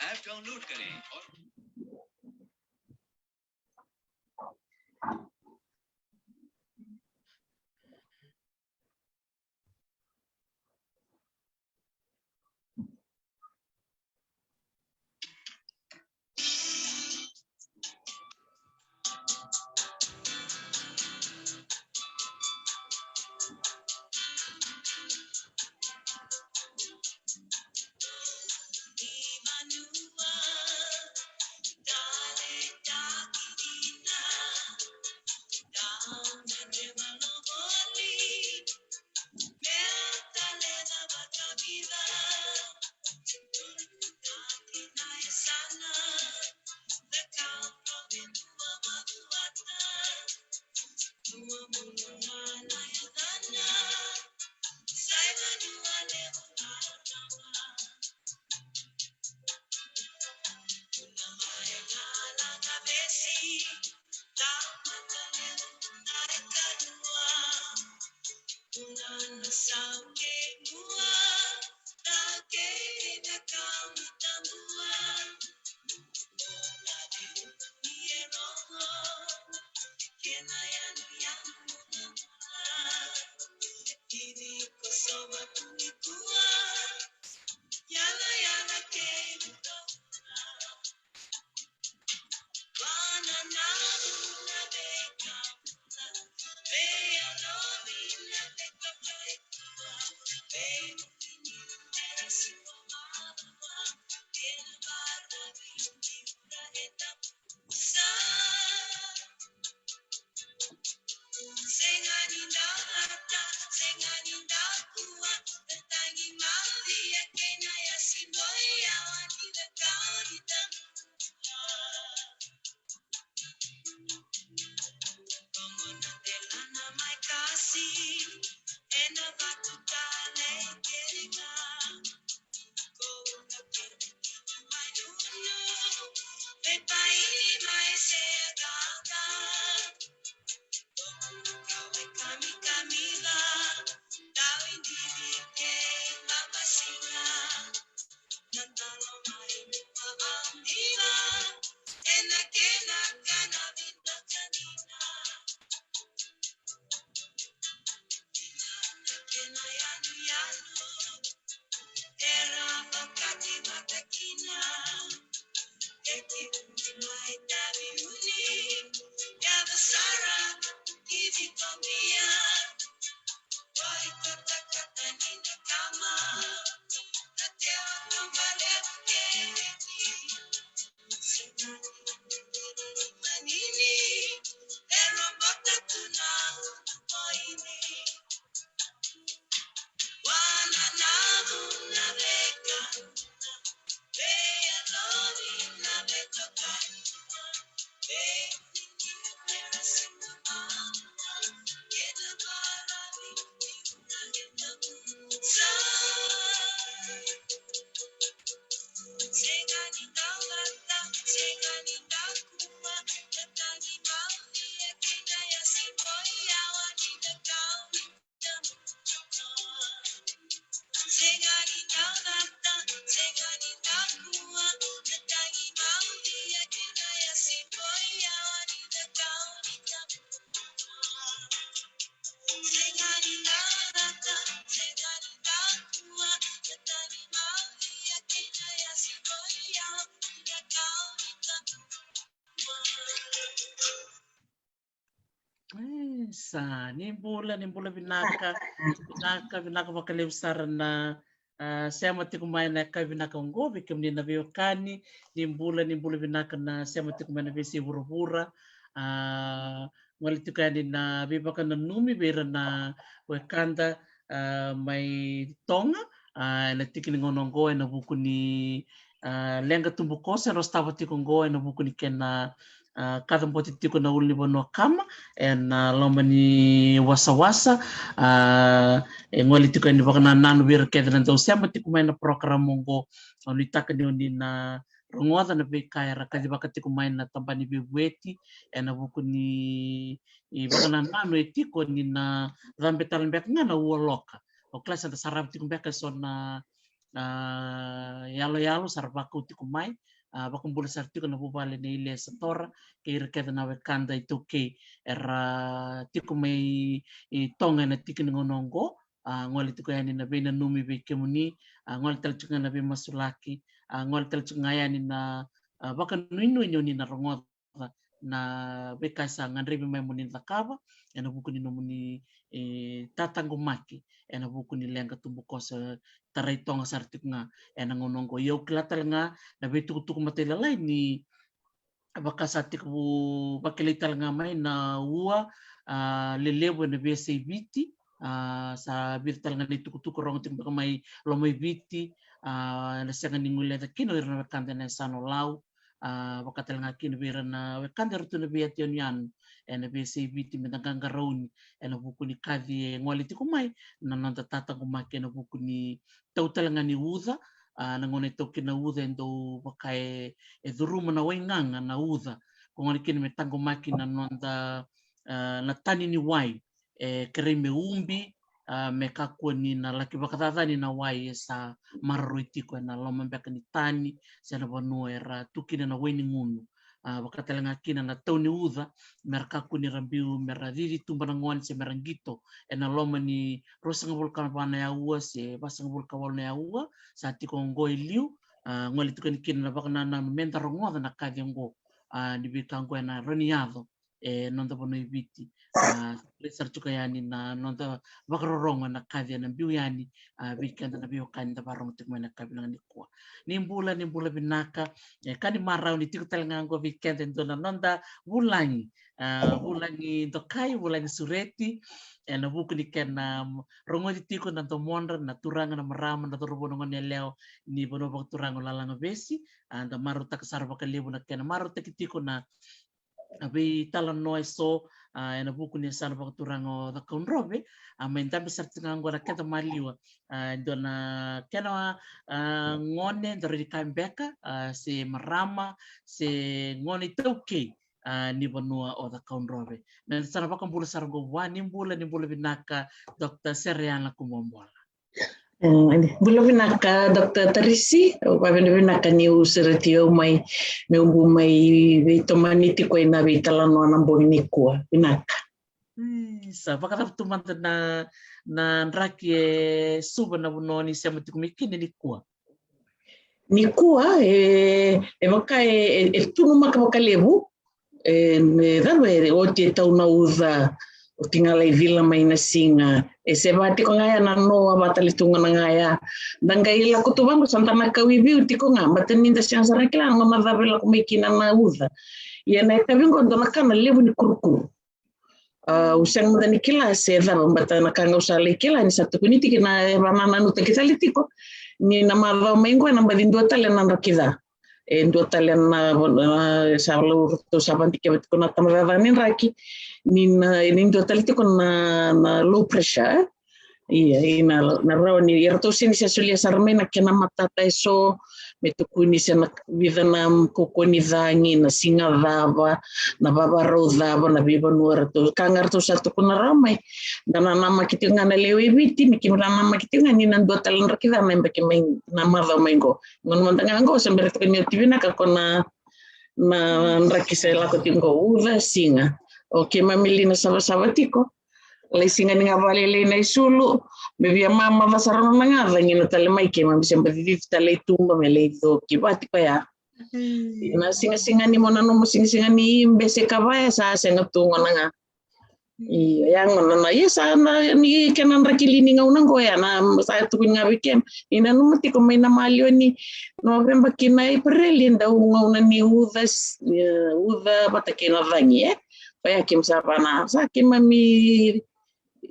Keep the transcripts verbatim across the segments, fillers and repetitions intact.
App download करें और E, sa, ni bula, ni bula vinaka, vinaka, vinaka vakalevu sara na, a, sema tiko mai na yakavi vinaka oqo, vei kemuni na veiwekani, ni bula, ni bula vinaka na sema tiko mai na veisei vuravura. A, gole tiko yani na veivakananumi vei ira na wekada, a, mai Toga, a, ena tiki ni gauna oqo, ena vuku ni, a, leqa tubukoso era sotava tiko oqo, ena vuku ni kena, a, kacabote tiko na ulunivanua kama ena loma ni wasawasa. A, e gole tiko yani vakanananu vei ira kece na dau sema tiko mai na program oqo. Au nuitaka ni oni na rogoca na veika era kacivaka tiko mai na tabana ni veivueti ena vuku ni, ni vakanananu e tiko ni na cabe tale beka ga na ua loka. Au kila sa da sarava tiko beka eso na, a, yaloyalo sa ra vakau tiko mai. A, vakabula sara tiko na vuvale nei Lesa Tora kei ira kece na wekada iTaukei era tiko mai i Toga ena tiki ni gauna oqo. A, gole tiko yani na veinanumi vei kemuni, a, gole tale tiko ga na veimasulaki, a, gole tale tiko ga yani na, a, vakanuinui ni oni na rogoca na veika sa gadrevi mai moni na cakava ena vuku ni nomuni, e, tataqomaki ena vuku ni leqa tubukoso. Tarai Toga sara tiko ga ena gauna oqo. Ia au kila tale ga na veitukutuku matailalai ni vaka sa tiko vu-, vakilai tale ga mai na ua, a, lelevu ena veiyasai Viti. A, sa vica tale ga na itukutuku rogo tiko beka mai Lomaiviti, a, ena sega ni guileca kina o ira na wekada ena yasana o Lau, a, vaka tale ga kina vei ira na wekada era tu ena veiyatu yanuyanu ena veiyasai Viti, meda qaqarauni ena vuku ni kaci e gole tiko mai, na noda tataqomaki ena vuku ni tau tale ga ni uca. A, na gauna e tau kina na uca e dau vaka e, e curuma na waigaga na uca, ko gole kina me taqomaki na noda, a, na tani ni wai e kerei me ubi, a, me kakua ni na laki vakacacani na wai e sa maroroi tiko ena loma beka ni tani se na vanua era tu kina na wai ni gunu. A, vaka tale ga kina na tau ni uca, me ra kakua ni ra biu me ra cici tuba na gone se me ra qito ena loma ni ruasagavulu ka va na aua se vasagavulu ka walu na aua sa tiko oqo e liu. A, gole tiko yani kina na vakanananu meda rogoca na kaci oqo, a, ni veika oqo ena rawa ni yaco e noda vanua i Viti. A, lai sara tiko yani na noda vakarorogo ena kaci ena biu yani, a, vei keda na veiwekani da varogo tiko mai na kavilaga nikua. Ni bula, ni bula vinaka. E ka ni marau ni tiko tale ga oqo vei keda e dua na noda vulagi, a, vulagi dokai, vulagi sureti ena vuku ni kena, mm, rogoci tiko na domodra na turaga, na marama, na cauravou, na goneyalewa ni vanua vakaturaga o Lalagavesi. A, da marautaka sara vakalevu na kena marautaki tiko na, a, veitalanoa eso, a, ena vuku ni yasana vakaturaga o Cakaudrove. A, mai dabe sara tiko ga oqo na keda maliwa, a, e dua na kena, a, gone, da rawa ni kaya beka, a, se marama se gone iTaukei, a, ni vanua o Cakaudrove. Me da sa na vakabula sara oqo vua. Ni bula, ni bula vinaka, Doctor Sereana Kumabola. E, bula vinaka, Doctor Tarisi. Au vakavinavinaka niu sureti au mai, meu bu mai veitomani tiko ena veitalanoa na bogi nikua. Vinaka. Isa, vakacava tu mada na, na draki e Suva, na vanua ni sema tiko mai kina nikua? Nikua, e, e vaka e, e, e tunumaka vakalevu. E, me cava, e oti e tau na uca, oti ga lai cila mai na siga. E seva tiko ga ya na noa, vaka tale tu ga na ga ya. Da qai lako tu vaqo sa da na kau i vei tiko ga, baleta ni da sega sara ni kila na gauna cava e lako mai kina na uca. Ia na yakavi qo dua na ka na levu ni kurukuru. A, au sega mada ni kila se cava, baleta na ka ga au sa lai kila ni sa tukuni tiko na, e, vakanananutaki tale tiko ni na macawa mai qo ena baci dua tale na draki ca. E dua tale na, na, sa lau ratou sa vadikeva tiko na tabacakacaka ni draki ni na, ni dua tale tiko na, na low pressure. Ia, ina, na rawa ni, e ratou sega ni sa solia sara mai na kena matata eso, me tukuni se na vica na kaukaua ni cagi, na siga cava, na vavarau cava, na veivanua ratou, ka ga ratou sa tukuna rawa mai. Da nanamaki tiko ga na lewe i Viti, me keimami nanamaki tiko ga ni na dua tale na draki ca na yabaki mai, na macawa mai qo. Gauna mada ga qo se bera tiko ni oti vinaka ko na, na draki se lako tiko qo, uca, siga. O keimami li na savasava tiko. Lai siga ni ga vakalailai na isulu, me via mamaca sara na gaca, gina tale mai keimami se baci cici tale i tuba me lai coki vati koya. Na sigasiga ni mo nanuma sigasiga ni ibe se ka vaya sa sega tu gona ga. Ia, ya gona na, ia sa na, ni kena draki li ni gauna qo ya na, sa tukuni ga vei kemuni. Ni nanuma tiko mai na maliwa ni Noveba ki na Epereli, dau gauna ni uca, e, uca vata kei na cagi, e. Koya keimami sa vana, sa keimami,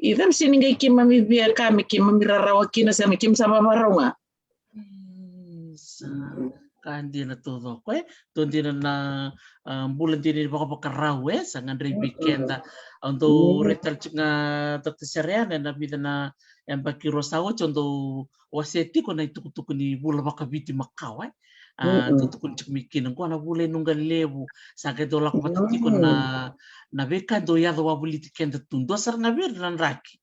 i cava sega ni qai keimami via ka me keimami rarawa kina, sa me keimami sa vavarau ga. Mm, sa ka dina taucoko, e. Dua dina na, a, bula dina ni vakavakarau, e, sa gadrevi vei keda. Au dau rai tale tiko ga, Doctor Sereana, ena vica na yabaki rua sa oti, au dau wasea tiko na itukutuku ni vula vakaviti makawa, e. A, dau tukuni tiko mai kina qo na vula e nuqa levu, sa qai dau lako vata tiko na, na veika dau yaco wavoliti keda tu. Dua sara ga vei ira na draki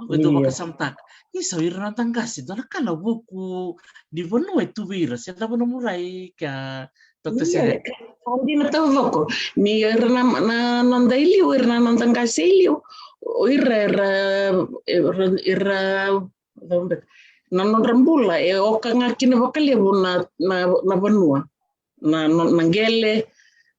Au dau vakasamataka. Isa, o ira na noda qase, dua na ka na vuku ni vanua e tu vei ira, se cava nomu rai kea, Doctor Sere? Ia, sa dina taucoko. Ni ira na, na noda i liu, ira na noda qase i liu, o ira era, era, era, na nodra bula e oka ga kina vakalevu na, na, na vanua, na, na, na qele,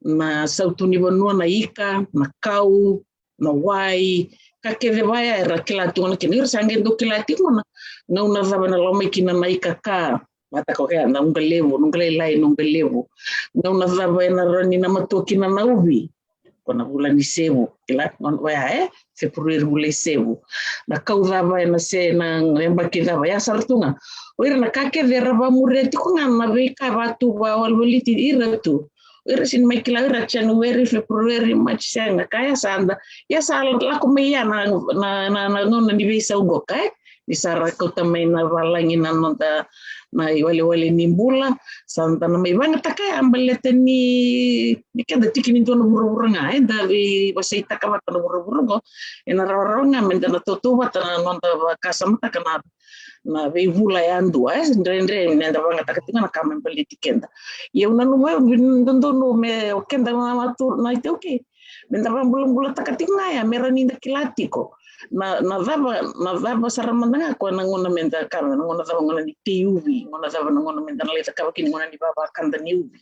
na sautu ni vanua, na ika, na kau, na wai, ka kece vaya era kila tu gona kina. Ira sa qai dau kila tiko gona gauna cava ena lako mai kina na ika ka, vata ko kea na uqalevu, nuqalailai, nuqalevu. Gauna cava ena rawa ni na matua kina na uvi, ko na vula ni sevu, kila, oya e Feperueri, vula i sevu. Na kau cava ena se na yabaki cava, ya sara tu ga. O ira na ka kece era vamuria tiko ga na veika vatu, vawalewaleti ira tu. O ira sega ni mai kila, o ira January, February, March, sega, ka ya sa da, ya sa lako mai ya na, na, na, na gauna ni veisau qoka, e? Ni sa ra kauta mai na valagi na noda, na iwalewale ni bula, sa da na mai vagataka ya baleta ni, ni keda tiki ni dua na vuravura ga, e? Da veiwaseitaka vata na vuravura qo, ena rawarawa ga me da na tautauvata na noda vakasamataka na na veivula yadua, e, dredre me da vagataka tiko na ka me baleti keda. Ia au nanuma, e, dodonu me o keda na, na tu, na iTaukei, me da vabulabulataka tiko ga ya, me rawa ni da kila tiko na, na cava, na cava sara mada ga ko na gauna me da ka, na gauna cava, gauna ni tei uvi, gauna cava na gauna me da na lai cakava kina, gauna ni vavakada ni uvi.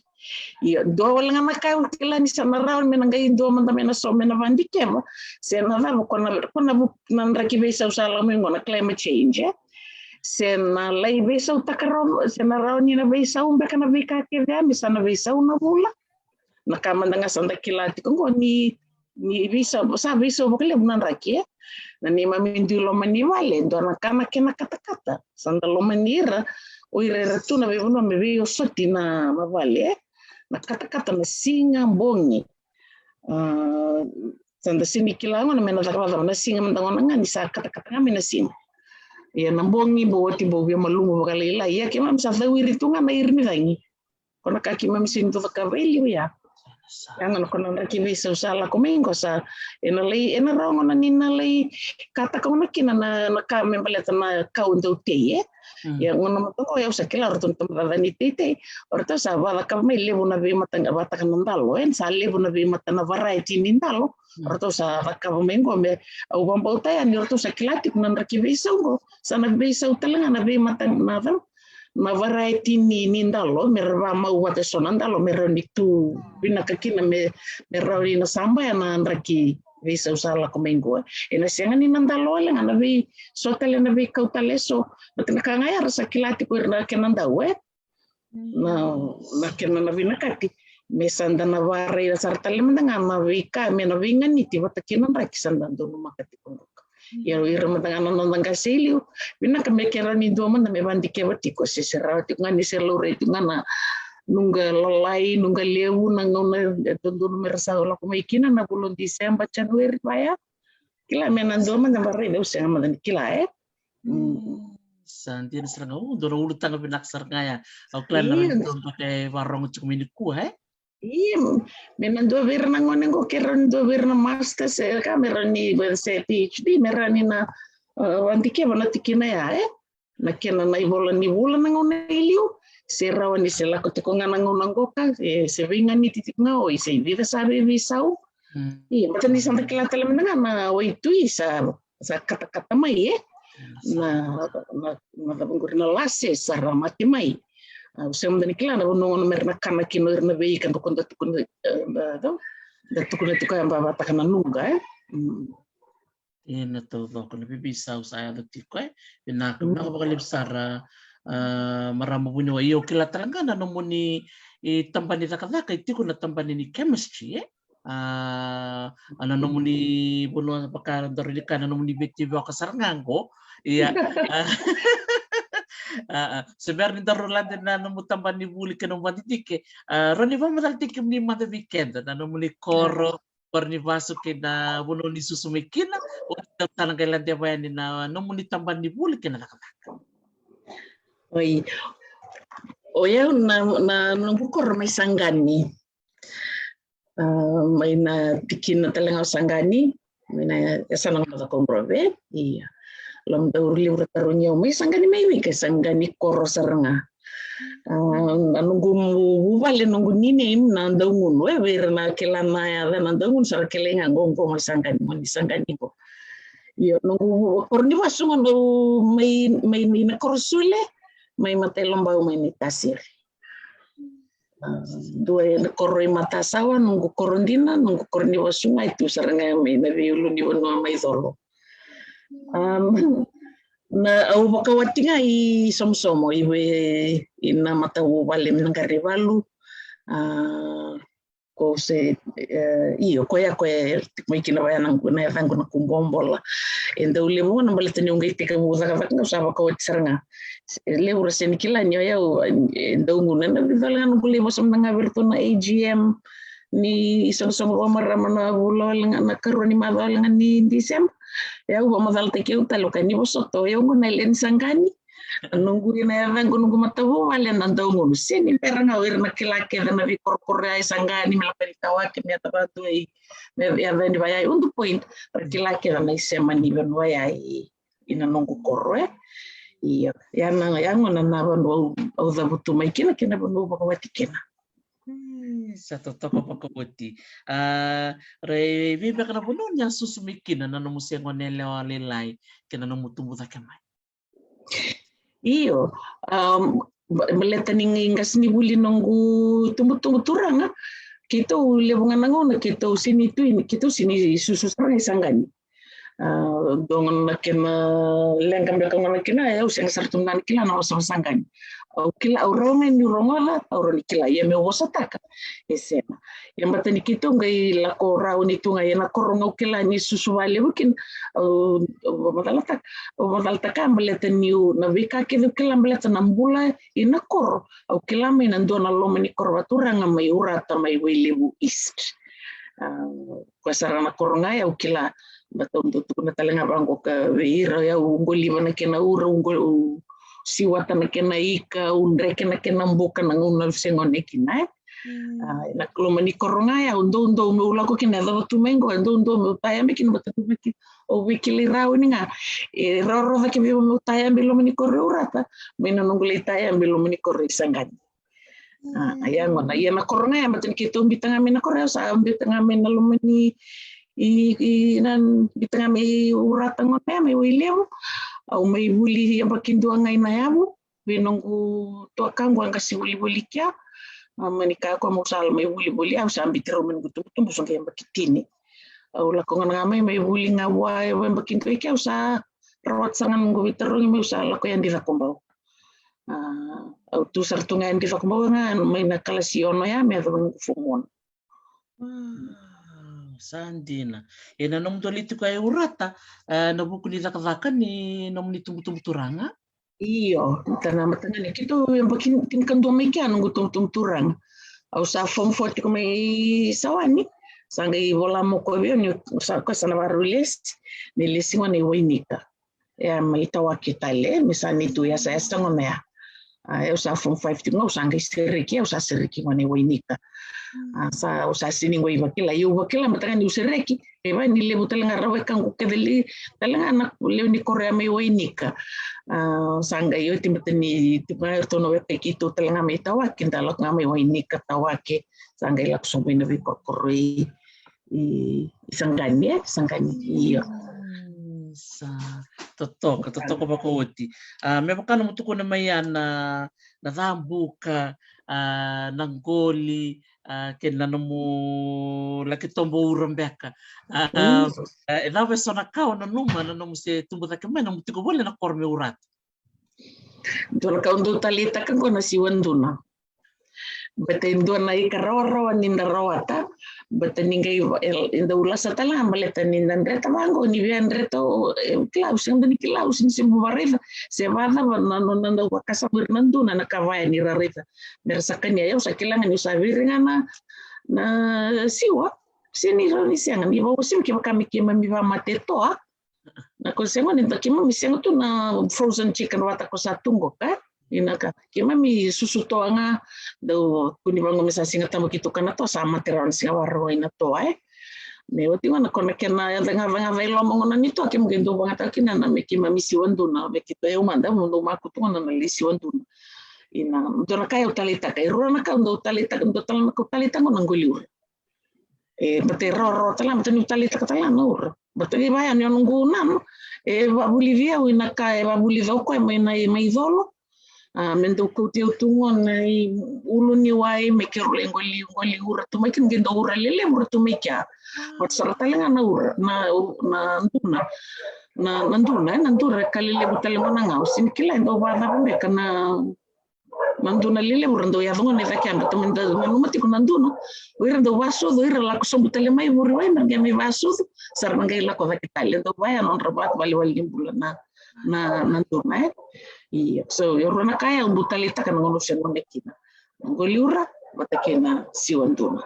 Ia, dua wale ga na ka au kila ni sa na rawa me na qai dua mada me na so me na vadikeva, se na cava ko na, ko na vu-, na draki veisau sa lako mai qo na climate change, e? Se na lai veisautaka rawa, se na rawa ni na veisau beka na veika kece ya, me sa na veisau na vula. Na ka mada ga sa da kila tiko qo ni ni veisau, sa veisau vakalevu na draki, e? Na neimami dui loma ni vale, dua na ka na kena katakata. Sa da lomani ira, o ira era tu na veivanua me veiosoti na, na vale, e? Na katakata na siga, bogi. A, sa da sega ni kila gona me na cakacaka na siga, mada gona ga ni sa katakata ga mai na siga. Ia na bogi bau oti, bau via malumu vakalailai. Ia keimami sa cawiri tu ga na iri ni cagi. Ko na ka keimami sega ni dau cakava e liu ya. Ya gona ko na draki veisau sa lako mai qo sa, ena lai, ena rawa gona ni na lai kataka gona kina na, na ka me baleta na kau dau tei, e? Mm. Ia gona mada qo, au sa kila o ratou na tamata ni teitei, o ratou sa vacakava mai levu na veimata, vataka na dalo, e? Sa levu na veimata, na variety ni dalo. Mm. O ratou sa cakava mai qo, me au vabauta ya ni o ratou sa kila tiko na draki veisau qo. Sa na veisau tale ga na veimata, na cava, na variety ni, ni dalo, me ra vamau vata eso na dalo me rawa ni tu vinaka kina, me, me rawa ni na sabaya na draki veisau sa lako mai qo. Ena sega ni na dalo wale ga, na vei, so tale na veikau tale eso. Baleta na ka ga ya ra sa kila tiko ira na kena dau, e? Na, na kena na vinakati me sa da na varaira sara tale mada ga na veika me na veiganiti vata kei na draki sa da donumaka tiko qo. Ia o ira mada ga na noda qase i liu, vinaka me ke rawa ni dua mada me vadikeva tiko, se, se rawa tiko ga ni se laurai tiko ga na nuqa lalai, nuqa levu, na gauna e dodonu me ra sa lako mai kina na vula o December, January vaya. Kila me na dua mada, varai, au sega mada ni kila, e? Mm. Sa dina sara ga, u, dua na ulutaga vinaka sara ga ya. Au kila na, io, rawa ni dua beka e varogo tiko mai nikua, e? Io, me na dua vei ira na gone qo, ke rawa ni dua vei ira na masters, e, ka me rawa ni, se PhD, me rawa ni na, e, vadikeva na tikina ya, e? Na kena na ivola ni vula na gauna i liu, se rawa ni se lako tiko ga na gauna qoka, e, se veiganiti tiko ga o i, se vica sa veiveisau. Mm. Io, baleta ni sa da kila tale mada ga na waitui sa, sa katakata mai, e? Mm, sa. Na, na, na cava qori, na lase sa ra mate mai. A, au sega mada ni kila na vanua gona me ra na kana kina o ira na veika, dou, ko da tukuna, e, da, da, da tukuna tiko ya, ba, vataka na nuqa, e? Mm. Ena taucoko na veiveisau sa yaco tiko, e? Vinaka, vinaka vakalevu sara, a, marama vuniwai. Io, au kila tale ga na nomuni, e, tabana ni cakacaka e tiko na tabana ni chemistry, e? A, a, na nomuni vanua vaka daru ni kaya na nomuni vetivoka sara ga qo. Ia, a, a, a, se bera ni daru lade na nomu tabana ni vuli kei na nomu vadidike, a, rawa ni vakamacala tiko kemuni mada vei keda, na nomuni koro, koro ni vasu kei na vanua ni susu mai kina, o ni dau tale qai ladeva yani na nomuni tabana ni vuli kei na cakacaka. Oi. O yau na, na noqu koro mai Saqani. A, mai na tikina tale ga o Saqani, mai na yasana ga o Cakaudrove. Ia. Lako dau levu ra tarogi au, mai Saqani mai wika? Saqani koro sara ga. A, na noqu vuvale, noqu nickname na Daugunu, e, vei ira na kila na yaca na Daugunu sa ra kilai ga qo, qo mai Saqani, mo ni Saqani qo. Io, noqu koro ni vasu ga, noqu mai, mai Nakorosule, mai Matailobau, mai Naitasiri. A, dua e na koro i Matasawa, noqu koro dina, noqu koro ni vasu ga e tu sara ga mai na veiulunivanua mai Colo. Am, na, au vakawati ga i Somosomo, i ve, i na matavuvale mai Naqarivalu. A, ko se, e, io, koya, koya e tiko mai kina vaya na, na yacaqu na Kubuabola. E dau levu ga na baleta niu qai tekivu cakacaka ga, au sa vakawati sara ga. E levu ra sega ni kila ni o yau, e, Daugunu. E na vica wale ga noqu lai vosa mada ga vei iratou na A G M ni soqosoqo vakamarama na vula wale ga, na karua ni macawa wale ga ni December. E au vakamacalataki au tale, o ka ni vosota, o yau qo na yalewa ni Saqani. A, noqu, i na yacaqu, noqu matavuvale na Daugunu. Sega ni bera ga o ira na kila kece na veikorokoro ya i Saqani, me lako i Tawake, me yaco vakadua i, me yaco yani vaya i Udu Point, ra kila kece na isema ni vanua ya i, i na noqu koro, e. Ia, ya na, ya gona na vanua au, au cavutu mai kina, kei na vanua au vakawati kina. Hmm, sa totoka vakaoti. A, ra i vei beka na vanua ni a susu mai kina na nomu se gone yalewa lailai kei na nomu tubu cake mai? Io, am, ba-, baleta ni qai qasenivuli noqu tubutubu turaga, keitou levu ga na gauna keitou sega ni tu, keitou sega ni susu sara ga i Saqani. A, dua gona na kena leqa beka gona kina, e, au sega sara tu ga ni kila na vosa Saqani. Au kila, au rawa ga niu rogoca, au rawa ni kila, ia meu vosataka, e sega. Ia baleta ni keitou qai lako rauni tu ga, ia na koro ga au kila ni susu vakalevu kina, au, au vakamacalataka, au vakamacalataka baleta niu, na veika kece au kila baleta na bula i na koro, au kila mai na dua na loma ni koro vakaturaga mai Urata, mai Wailevu East. A, koya sara na koro ga ya au kila, baleta au dau tukuna tale ga vaqo ka vei ira, au qoliva na kena ura, au qo-, au siwata na kena ika, au dreke na kena buka na gauna au se gone kina, e. Mm. A, na loma ni koro ga ya, au doudou meu lako kina, e cava tu mai qo, e doudou meu tayabe kina, baleta tu mai kina, au veikilai rauni ga. E rawarawa cake vei au meu tayabe i loma ni koro i Urata mai na noqu lai tayabe i loma ni koro i Saqani. A, ia gona, ia na koro ga ya, baleta ni keitou biuta ga mai na koro ya, au sa biuta ga mai na loma ni, i, i, na, biuta ga mai Urata gona ya, mai Wailevu. Au mai vuli yabaki dua ga i Nayavu vei noqu tuakaqu, a qase volivoli kea. A, mani ka ko, au sa mai volivoli, au sa biuti rau mai noqu tubutubu, sa qai yabaki tini. Au lako gona ga mai, mai vuli ga vua, e, yabaki dua i kea, au sa rawata sara ga noqu veitarogi, meu sa lako i Yadi Cakobau. A, au tu sara tu ga i Yadi Cakobau ga mai na kalasi ono ya me yacova noqu form one. Wow, sa dina. E, na nomudou lai tiko e Urata, e, na vuku ni cakacaka ni nomuni tubutubu turaga? Io, tana matagani keitou yabaki tinikadua mai kea noqu tubutubu turaga. Au sa form four tiko mai Sawani, sa qai vola mai o koya vei au ni sa, koya sa na vakarau lesi, ni lesi gona i Wainika. E a mai Tawake tale, me sa ni tu yasayasa gona ya. A, au sa form five tiko ga, au sa qai sereki, au sa sereki gona i Wainika. A, sa, au sa sega ni qai vakila, au vakila matagani au sereki, e vaka ni levu tale ga ra wekaqu kece li, tale ga na lewe ni koro ya mai Wainika. A, sa qai oti baleta ni tiko ga iratou na weka i keitou tale ga mai Tawake, da lako ga mai Wainika, Tawake, sa qai lako sobu mai na veikorokoro i, i, i Saqani, e, Saqani, io. Mm, sa totoka, totoka vakaoti. A, me vaka nomu tukuna mai ya na, na cabuka, a, na qoli, a, kei na nomu laki tobo ura beka. A, mm. A, e cava e so na ka o nanuma na nomu se tubu cake mai, nomu tiko voli na koro mai Urata? Dua na ka au dau taleitaka qo na siwa duna. Baleta e dua na ika rawarawa ni da rawata, baleta ni qai va-, e, e dau lasa tale ga baleta ni da dreta vaqo, ni via dreta o, e, kila, au sega ni kila, au sega ni se bau vakaraica se vakacava na, na, na dau vakasama ira na duna na ka vaya ni ra raica. Me ra sa kania, au sa kila ga ni au sa viri ga na, na siwa, se ni rau ni sega, ni vau sega, kevaka me keimami vakamate toa, na ko sega ni da keimami sega tu na frozen chicken vata ko sa tu qo ka. Ina ka keimami susu toa ga, dau kuni vaqo me sa Siga Tabu keitou kana toa, sa mate rawa na siga Vakarauwai na toa, e. Me oti gona ko na kena yacagacagaca i loma gona ni toa, keimami qai dau vagataka kina na me keimami siwa duna, me keitou, au mada au dau makutu gona na lai siwa duna. Ia na dua na ka au taleitaka, e rua na ka au dau taleitaka, dua tale na ka au taleitaka gona na qoli ura. E, baleta e rawarawa tale ga, baleta niu taleitaka tale ga na ura. Baleta ni vaya ni noqu nana e vavulici au ina ka e vavulica o koya mai na, mai colo. A, me dau kauti au tu gona i uluniwai me keirau lai qoli, qoli ura tu mai kina, qai dau ura lelevu ra tu mai kea. Baleta sara tale ga na ura, na, na duna, na, na duna, e, na dura e ka lelevu tale gona ga. Au sega ni kila e dau vacava beka na, na duna lelevu ra dau yaco gona i cake, baleta me da nanuma tiko na duna, o ira dau vasucu, o ira lako sobu tale mai vuriwai, me qai mai vasucu, sa ra na qai lako cake tale, dau vaya nodra vatu valewale ni bula na, na, na duna, e. Ia, so, e rua na ka ya au dau taleitaka na gauna au se gone kina. Na qoli ura vata kei na siwa duna.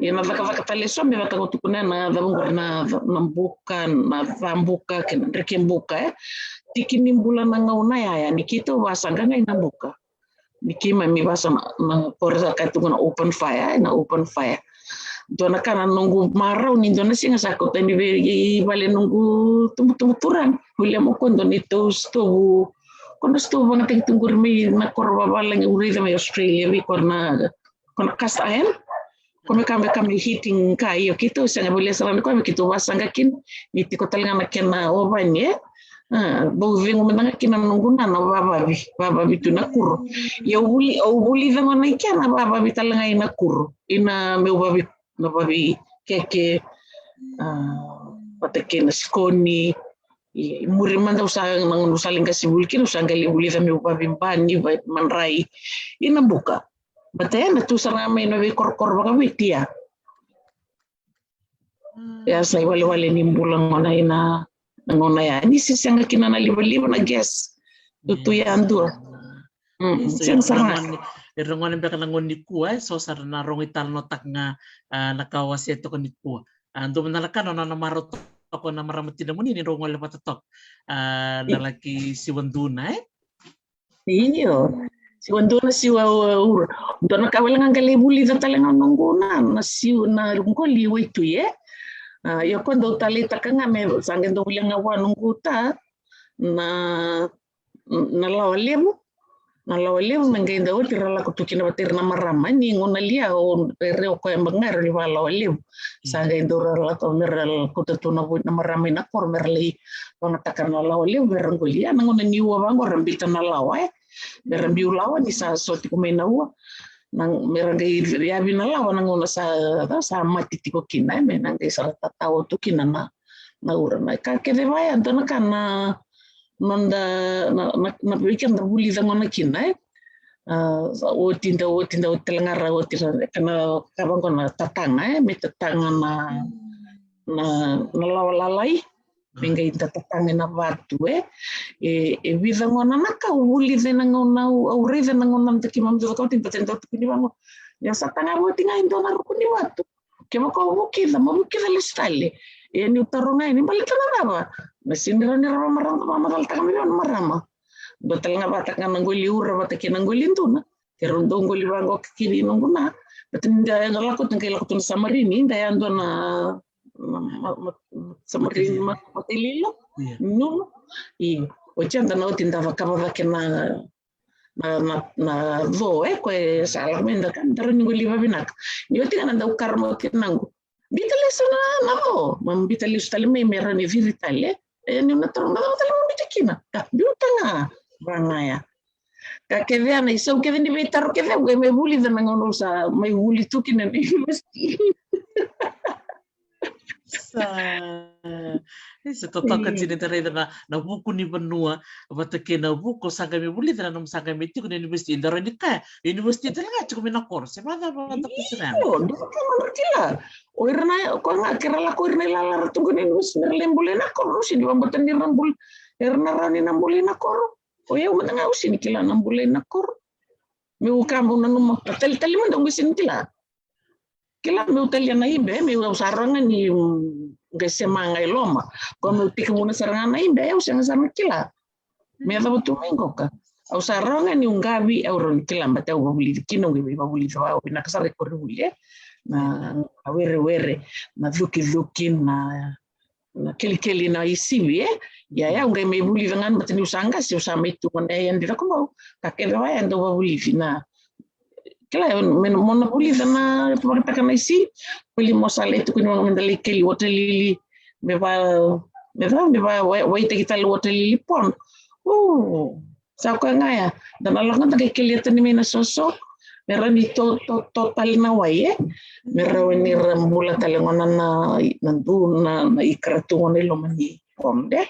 Ia na cakacaka tale eso me vaka au tukuna, na cava qori, na, na buka, na cabuka kei na dreke buka, e. Tiki ni bula na gauna yaya ni keitou vasaqa ga ina buka. Ni keimami vasa na, na kore sa ka tukuna open fire, e, na open fire. Dua na ka na noqu marau ni dua na siga sa kau tani vei vale noqu tubutubu turaga. William o koya dua na itou sitovu, ko na sitovu vagataki tu qori mai na koro vavalagi au raica mai Australia, vei koya na, ko na cast iron. Ko me ka me, ka me heating ka, io keitou sega, volia sara ni koya me keitou vasaqa kina. Ni tiko tale ga na kena ovani, e. A, bau cegu mada ga kina noqu nana, vavavi, vavavi tu na kuro. Ia au vuli, au vulica gona i kea na vavavi tale ga ina kuro, ina meu vavi, na vavi keke, a, vata kei na sikoni. I muri mada au sa, na gauna au sa lai qasi vuli kina, au sa qai lai vulica meu vavi bani, vavi madrai ina buka. Baleta e na tu sara ga mai na veikorokoro vakaviti ya. Ia sa iwalewale ni bula gona ina, na gauna ya ni se sega kina na livaliva, na gas. Tutu yadua. Mm, sega sara ga. E rogo ni beka na gauna nikua, e so sara na rogo italanoataka ga, a, na ka au wasea toka nikua. A, dua mada na ka na nona marau toka na marama tinamuni ni drau gole vata toka. A, na laki siwa duna, e? Io. Siwa duna, siwa ura. Dua na ka wale ga qai lai vulica tale ga noqu nana, na siwa, na qoli waitui, e. A, io ko dau taleitaka ga me sa qai dau vulia ga vua noqu ta na, na lawa levu. Na lawa levu me qai da oti ra lako tu kina vata ira na marama, ni gauna lia o rere o koya beka ga era ni vakalawa levu. Sa qai dau ra lako me ra kauta tu na vua na marama ina koro me ra lai vagataka na lawa levu me ra qoli. Ia na gauna ni ua vaqo ra bita na lawa, e. Me ra biu lawa ni sa so tiko mai na ua. Na, me ra qai yavi na lawa na gauna sa, sa mati tiko kina, e, me na qai sa ra tatawa tu kina na, na ura. Na ka kece vaya dua na ka na noda, na, na, na vei keda vulica gona kina, e. A, sa oti da, oti da, oti tale ga ra oti ra, ka na ka vaqo na tataga, e, me tataga na, na, na lawa lalai. Me qai da tataga ina vatu, e. E, e vica gona na ka au vulica ina gauna au, au raica na gauna da keimami dau cakava tiko, baleta e dau tukuni vaqo. Ia sa taga oti ga e dua na ruku ni vatu. Kevaka o vukica, mo vukica lesu tale. Ia niu taroga yani, baleta na cava? Na sega ni rawa ni ra vamacala, vamacalataka mai vei au na marama. Dua tale ga vakataka ga na qoli ura vata kei na qoli duna. Keirau dau qoli vaqo ka kiri noqu na. Baleta ni da lako tu, qai lako tu na samarini, da yadua na, na, ma, ma, samarini, ma, mataililo. Io. Nunu. Io. Oti ya da na oti da cakava cake na na, na, na co, e, koya sa lako mai, da ka, da rawa ni qoli vavinaka. Ni oti ga na dau karama oti na qo. Bita lesu na, na co. Ma bita lesu tale mai me rawa ni ciri tale. E, niu na taro na cava tale mo bita kina. Ka biuta ga. Vagaya. Ka kece ya na isau kece ni veitaro kece au qai mai vulica na gauna au sa mai vuli tu kina na university. Sa, e, se totoka tini da raica na, na vuku ni vanua vata kei na vuku o sa qai mai vulica na nomu sa qai mai tiko na university. Da rawa ni kaya university tale ga tiko mai na koro, se vacava vata ko sina. Io, dua ka na kila. O ira na, ko ga kera lako ira na ilala ra tu qo na university, mera lai bula ina koro, au sega ni vabauta ni ra bula, era na rawa ni na bula ina koro. O yau mada ga au sega ni kila na bula ina koro. Meu ka, meu nanuma, talitali mada au sega ni kila. Kila meu talia na ibe, meu au sa rawa ga ni, mm, qai sema ga i loma. Ko meu tekivuna sara ga na ibe, au sega sara ga kila. Me yacova tu mai qoka. Au sa rawa ga niu qavi, au rawa ni kila, baleta au vavulici kina, au qai veivavulici vaka, au vinaka sara i koronivuli, e. Na werewere, na cukicuki, na, na kelikeli, na isivi, e. Ia, ia, au qai mai vulica ga, baleta niu sa qase, au sa mai tu gona, ia, ni caka mai, ka kece vaka ya dau vavulici na, kila, me, mo na vulica na, vakataka na isi, voli mo sa lai tukuni vaka meda lai keli water lily, me va, me va, me va, wai, waitaki tale water lily pond. O, sa koya ga ya, da na lako da qai kelia tani mai na soso, me rawa ni to, to, to tale na wai, e? Me rawa ni ra bula tale gona na, na du, na, na ikara tu gona i loma ni pond, e?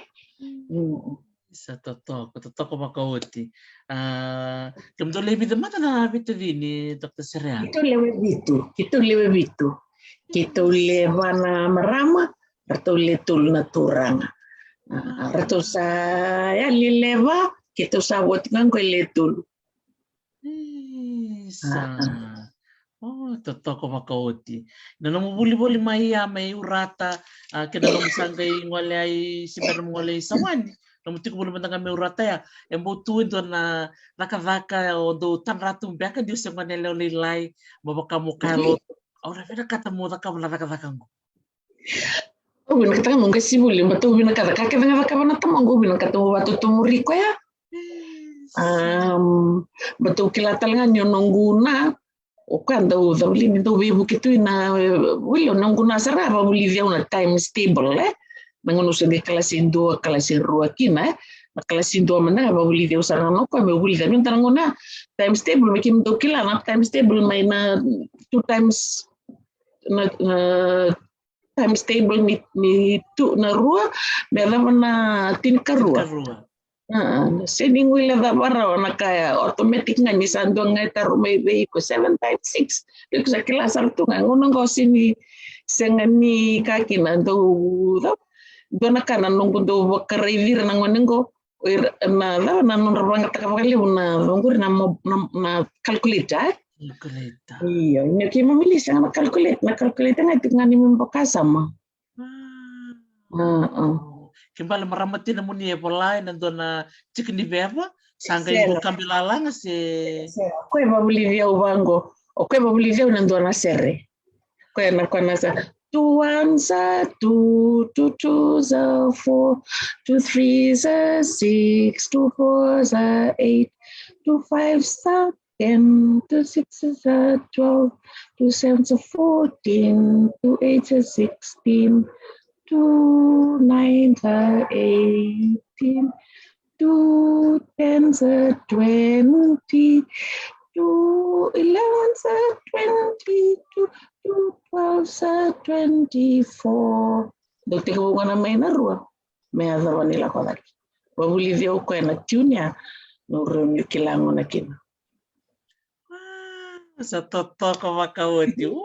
Mm. Sa totoka, totoka vakaoti. A, kemudou lewe vica mada na veitacini, Doctor Serea? Keitou lewe vitu, keitou lewe vitu. Keitou lewe va na marama, ratou lewe tolu na turaga. A, ratou sa yali lewe va, keitou sa vo tiko ga qo e lewe tolu. Isa. A, a. O, totoka vakaoti. Na nomu volivoli mai ya mai Urata, a, kei na nomu sa qai gole ai, se bera nomu gole i Sawani. Nomu tiko voli mada ga mai Urata ya, e bau tu e dua na cakacaka o dau tadra tu beka ni o se gone yalewa lailai, me vaka mo kaya lotu, au na vinakata mo cakava na cakacaka qo. Au vinakata ga meu qasi voli, baleta au vinakata ka kece ga cakava na tamaqu, au vinakata meu vakatotomuri koya. Am, baleta au kila tale ga ni o noqu na, o koya dau cavulici, dau veivuke tu ina, e, vuli, o noqu na sara vavulici au na times table, e? Na gauna au se qai kalasi dua, kalasi rua kina, e? Na kalasi dua mada ga vavulici au sara ga o koya meu vulica, me da na gauna times table, me kemudou kila na times table mai na two times, na, na times table ni, ni tu na rua, me yacova na tinikarua. Tinikarua. A, se ni guileca cava rawa na ka ya, automatic ga ni sa dua ga e taro mai vei iko, seven times six. Iko sa kila sara tu ga, gauna qo se ni sega ni ka kina, dau, dau, dua na ka na noqu dau vakaraici ira na gone qo, o ira, na, na, na nodra vagataka vakalevu na, na, na, na calculator, e? Calculator. Io, ina keimami li sega na calculator, na calculator ga e tiko ga ni me vakasama. A, a. Ke bale marama tina mo ni e vola ena dua na tiki ni veva, sa qai, sera, buka bilalaga se. Sera, o koya e vavulici au vaqo, o koya e vavulici au ena dua na sere. Koya na, koya na sa, two ones are two, two twos are four, two threes are six, two fours are eight, two fives are ten, two sixes are twelve, two sevens are fourteen, two eights are sixteen, two nines are eighteen, two tens are twenty, two elevens are twenty-two, two twelves are twenty-four. Dau tekivu gona mai na rua me yacova ni lako cake. Vavulici au koya na tiuni ya, na urauni kila gona kina. Sa totoka vakaoti. O,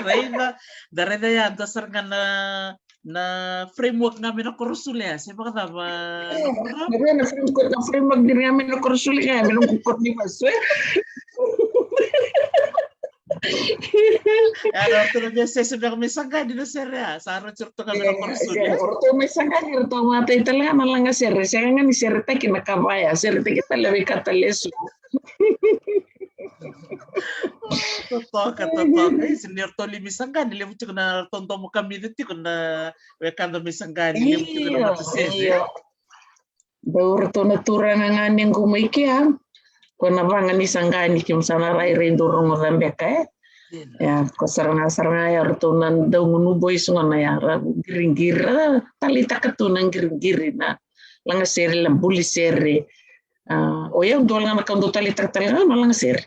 raica, da raica ya, dua sara ga na, na framework ga mai na korosule ya, se vakacava? Na framework, na framework dina ga mai na korosule ga, mai na korosule. Ya, ratou na via sese beka mai Saqani na sere ya, sa rauti ratou ga mai na korosule. O ratou mai Saqani, ratou matai tale ga na lagasere, sega ga ni seretaki na kava ya, seretaki tale veika tale eso. Totoka, totoka. Isi ni ratou li mai Saqani, levu tiko na ratou domo kamica tiko na wekada mai Saqani, levu tiko na matasese. Dau ratou na turaga ga nequ mai kea, ko na vaga ni Saqani, kemu sa na rairai dau rogoca beka, e? Ia, ko sara ga, sara ga ya ratou na dau gunu boys gona ya, ra qiriqiri, ra taleitaka tu na qiriqiri, na lagasere, la buli sere. A, o yau dua ga na ka au dau taleitaka tale ga na lagasere.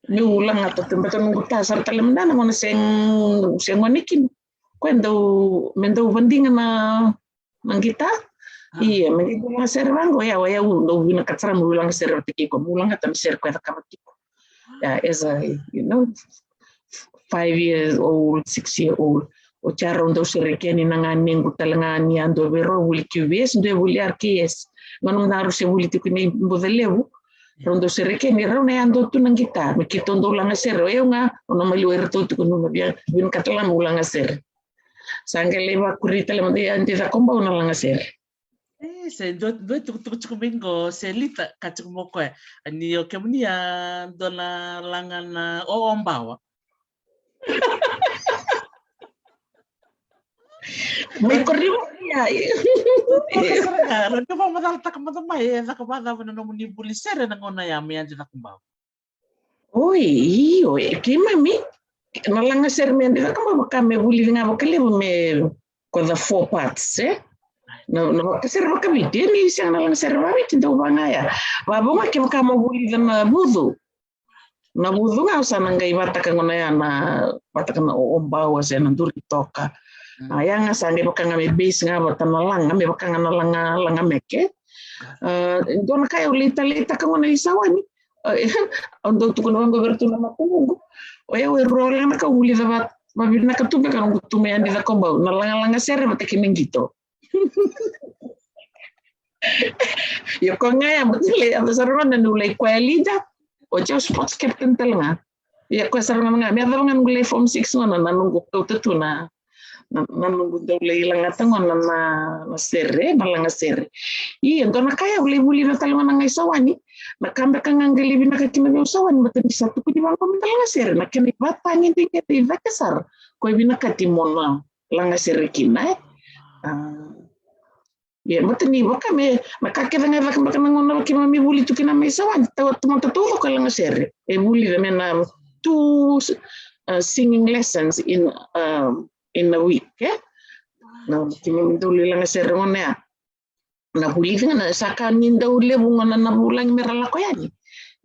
Meu lagata tu, baleta noqu ta sara tale mada na gauna se, se gone kina. Koya dau, me dau vadiga na, na qita. Ia, me qai dau lagasere vaqo, ia, o yau dau vinakata sara meu lagasere vata kei koya, meu lagata na sere koya e cakava tiko. Ia, as a, you know, five years old, six year old. Oti ya rau dau serekeni na ganequ tale ga ni yadua vei rau, vuli Q V S, dua e vuli R K S. Gauna mada rau se vuli tiko ni Bucalevu, rau dau serekeni, rau na yadua tu na qita, me keitou dau lagasere. O yau ga, au na maliwai iratou tiko, niu na via vinakata tale ga meu lagasere. Sa qai lai vakuri tale mada, ia, de caka o bau na lagasere. E, se dua, dua tukutuku tiko mai qo, se lita ka tiko mo koya. Ni o kemuni a dua na laga na oombawa. Mai koriva ia. Rau ni vakamacalataka mada mai, e caka vacava na nomuni vuli sere na gauna ya mai Adi Cakobau? Oi, io, e keimami na laga sere me Adi Cakobau vaka me vulici ga vakalevu me ko the four parts, e? Na, na vakasere vakaviti, e ni sega na laga sere vakaviti dau vaga ya. Vavo ga kevaka mo vulica na vucu. Na vucu ga au sa na qai vataka gona ya na, vataka na oombawa se na duri toka. A, ya ga sa qai vaka ga me base ga vata na laga, me vaka ga na laga, laga meke. A, dua na ka au lai taleitaka gona i Sawani. A, au dau tukuna vaqo vei iratou na makubuqu. O yau e rua wale na ka au vulica va, vavinaka tu beka noqu tu mai Adi Cakobau. Na lagalaga sere vata kei na qito. Io, koya ga ya, au lai, a, sara gona niu lai koya leader, oti au sports captain tale ga. Ia koya sara gona ga, me yacova ga noqu lai form six gona na noqu kauta tu na, na, na noqu dau lai lagata gona na, na sere, na laga sere. Ia, dua na ka ya au lai vulica tale gona ga i Sawani, na ka beka ga qai lai vinakati mai vei au Sawani, baleta ni sa tukuni vaqo me da laga sere, na kena ivakatagedegede i cake sara, koya e vinakati mo na laga sere kina, e. A, ia, baleta ni vaka me, na ka kece ga e caka beka na gauna keimami vuli tu kina mai Sawani, tau, tamata taucoko e laga sere. E vulica me na two, uh, singing lessons in, um, in a week, e? Na, keimami dau lai laga sere gona ya. Na vulici ga na sa ka ni dau levu gona na vulagi me ra lako yani.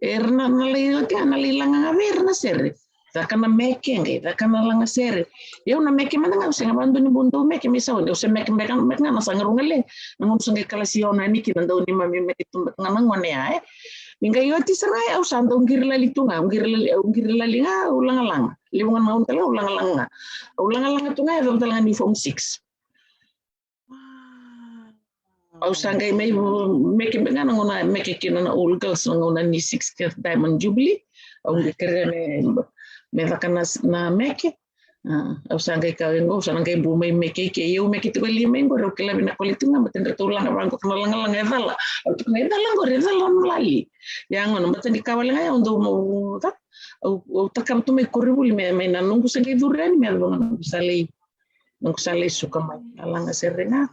Era na, na lai oti ga na lai laga ga vei ira na sere. Caka na meke, qai caka na laga sere. Ia au na meke mada ga, au sega vakadua ni bau dau meke mai Sawani. Au se meke beka, meke ga na sa garu ga le. Na gauna sa qai kalasi ono yani kina, dau neimami meke tu beka ga na gone ya, e. Ni qai oti sara ga, au sa dau qiri lali tu ga, au qiri lali, au qiri lali ga, au lagalaga. Levu ga na gauna tale ga au lagalaga ga. Au lagalaga tu ga, e yacova tale ga ni form six. Au sa qai mai meke beka ga na gauna meke kina na All Girls, na gauna ni sixtieth Diamond Jubilee. Au qai kerea me, me caka na, na meke. A, au sa qai kaya qo, au sa na qai bau mai meke i ke, ia au meke tiko e lima i qori, au kila vinaka wale tu ga, baleta ni ratou laga vaqo, ka na lagalaga e cala. Au tukuna e cala qori, e cala na lali. Ia gona, baleta ni ka wale ga ya au dau mau, au, au takava tu mai koronivuli me, mai na noqu sa qai curu yani, me yacova ga noqu sa lai, noqu sa lai suka mai na laga sere ga.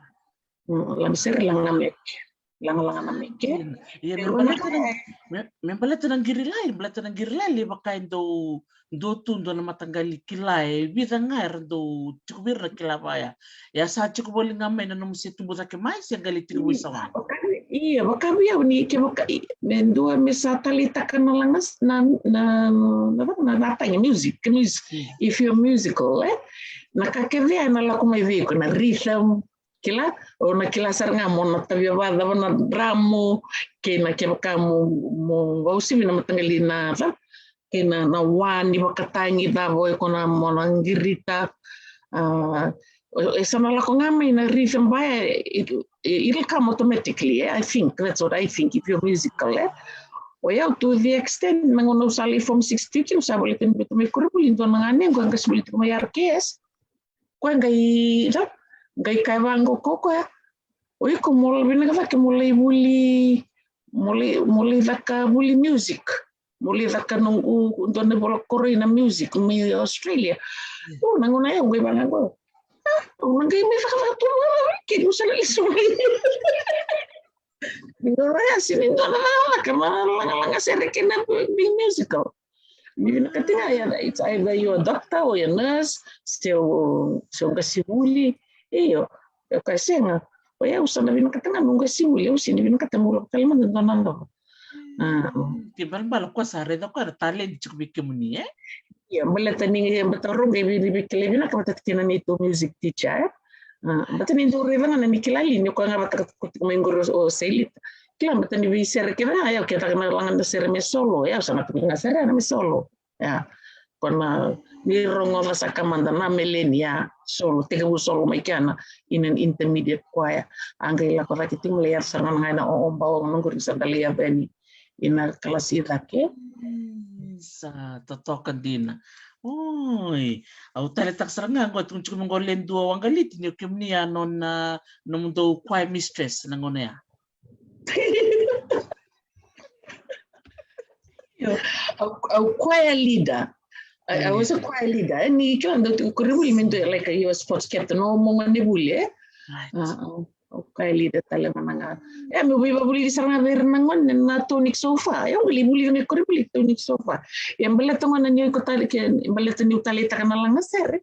Mm, laga sere, laga meke. Lagalaga na meke. Ia, me baleta na, me, me baleta na qiri lali, baleta na qiri lali, vaka e dau, dau tu dua na mataqali kila, e vica ga era dau tiko vei ira na kila vaya. Ia sa tiko voli ga mai na nomu se tubu cake mai, se qai tiko vei Sawani? Vaka, ia, vaka vei au ni kevaka, i, me dua me sa taleitaka na laga s-, na, na, na, na, na, na tagi, music, music. If you're musical, e? Na ka kece ya na lako mai vei iko, na rhythm, kila, o na kila sara ga mo na tavia vakacava na dramu, kei na kevaka mo, mo vausivi na mataqali na ca, kei na, na wa ni vakatagi cava o iko na mo na qirita. A, o, e sa na lako ga mai na rhythm vaya, it, it, it'll come automatically, e? I think, that's what I think, if you're musical, e? O yau, to the extent, na gauna au sa lai form six tiko, au sa voleka ni biuta mai koronivuli, dua na ganequ, a qasenivuli tiko mai R K S, koya qai, da, qai kaya vaqo ko koya, o iko mo lai vinaka cake, mo lai vuli, mo lai, mo lai caka vuli music, mo lai caka noqu dua na ivola koroi na music mai Australia. Mm. O, na gauna ya au qai vaqo. A, au na qai mai cakacaka tu vaqo, kei au sa na lesu mai. Ni gauna ya sega ni dua na cakacaka, ma lagalaga sere kei na being musical. Ni vinakati ga ya, it's either you're a doctor or you're a nurse, se o, se o qasenivuli. Io, o koya sega. O yau sa na vinakata ga meu qasenivuli, au sega ni vinakata meu lako tale mada dua na cava. A. Ke balabala ko sa raica ko era talent tiko vei kemuni, e? Ia, baleta ni, baleta rau qai vei, vei kilai vinaka vata kei na neitou music teacher, e? A, baleta ni dau raica ga na ni kila li ni o koya ga vata ko tiko mai qori o Selita. Kila, baleta ni veisere kece ga, ia, ke caka na laga na sere me solo, ia, au sa na tukuna ga sere na me solo. Ia, ko na ni rogoca saka mada na Meleni, ia, solo, tekivu solo mai kea na in an intermediate choir. A qai lako cake tiko, lai yaco sara ga na oombawa, na qori sa da lai yaco yani ina kalasi cake. Mm, sa totoka dina. Oi, au taleitaka sara ga qo, tukuni tiko mai qo le dua waqaliti ni o kemuni a nona, nomudou choir mistress na gauna ya. Io, au, au choir leader. I, I was a choir leader. E, ni kila dau tiko koronivuli me dua, like, you a sports captain, o mo gonevuli, e? Right. A, au, au choir leader tale ga na ga. E, meu veivavulici sara ga vei ira na gone na tonic sofa. E, au qai vulica ga i koronivuli tonic sofa. E, baleta gona ni o iko tale ke, baleta niu taleitaka na lagasere.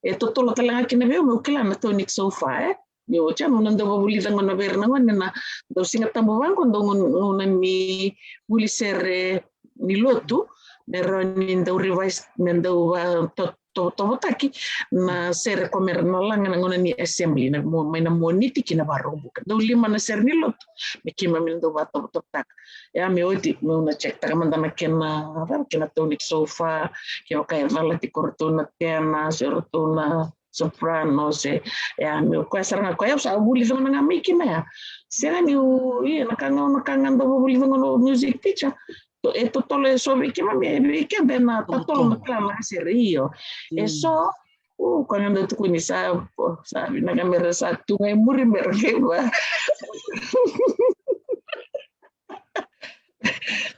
E totolo tale ga kina vei au meu kila na tonic sofa, e? Ni oti au na dau vavulica gona vei ira na gone na dau Siga Tabu vaqo, dau gauna, gauna ni vuli sere ni lotu, me rawa ni dau revise, me dau va to, to, tovotaki na sere ko me ra na laga na gauna ni assembly, na mo, mai na Moniti ki na Vakaraubuka. Dau lima na sere ni lotu me keimami na dau vatovotovotaka. Ia me oti meu na check taka mada na kena, kena tonic sofa, kevaka e cala tiko o ratou na tenor, se o ratou na soprano, se, ia, meu, koya sara ga, koya au sa vulica gona ga mai kina ya. Sega niu, ia, na ka ga, na ka ga dau vavulica gona o music teacher. To, e totolo e so vei keimami, e vei keda na totolo na kila na sere, io. E so, u, koya ga dau tukuni sa, sa vinaka me ra sa tu ga i muri me ra qai va.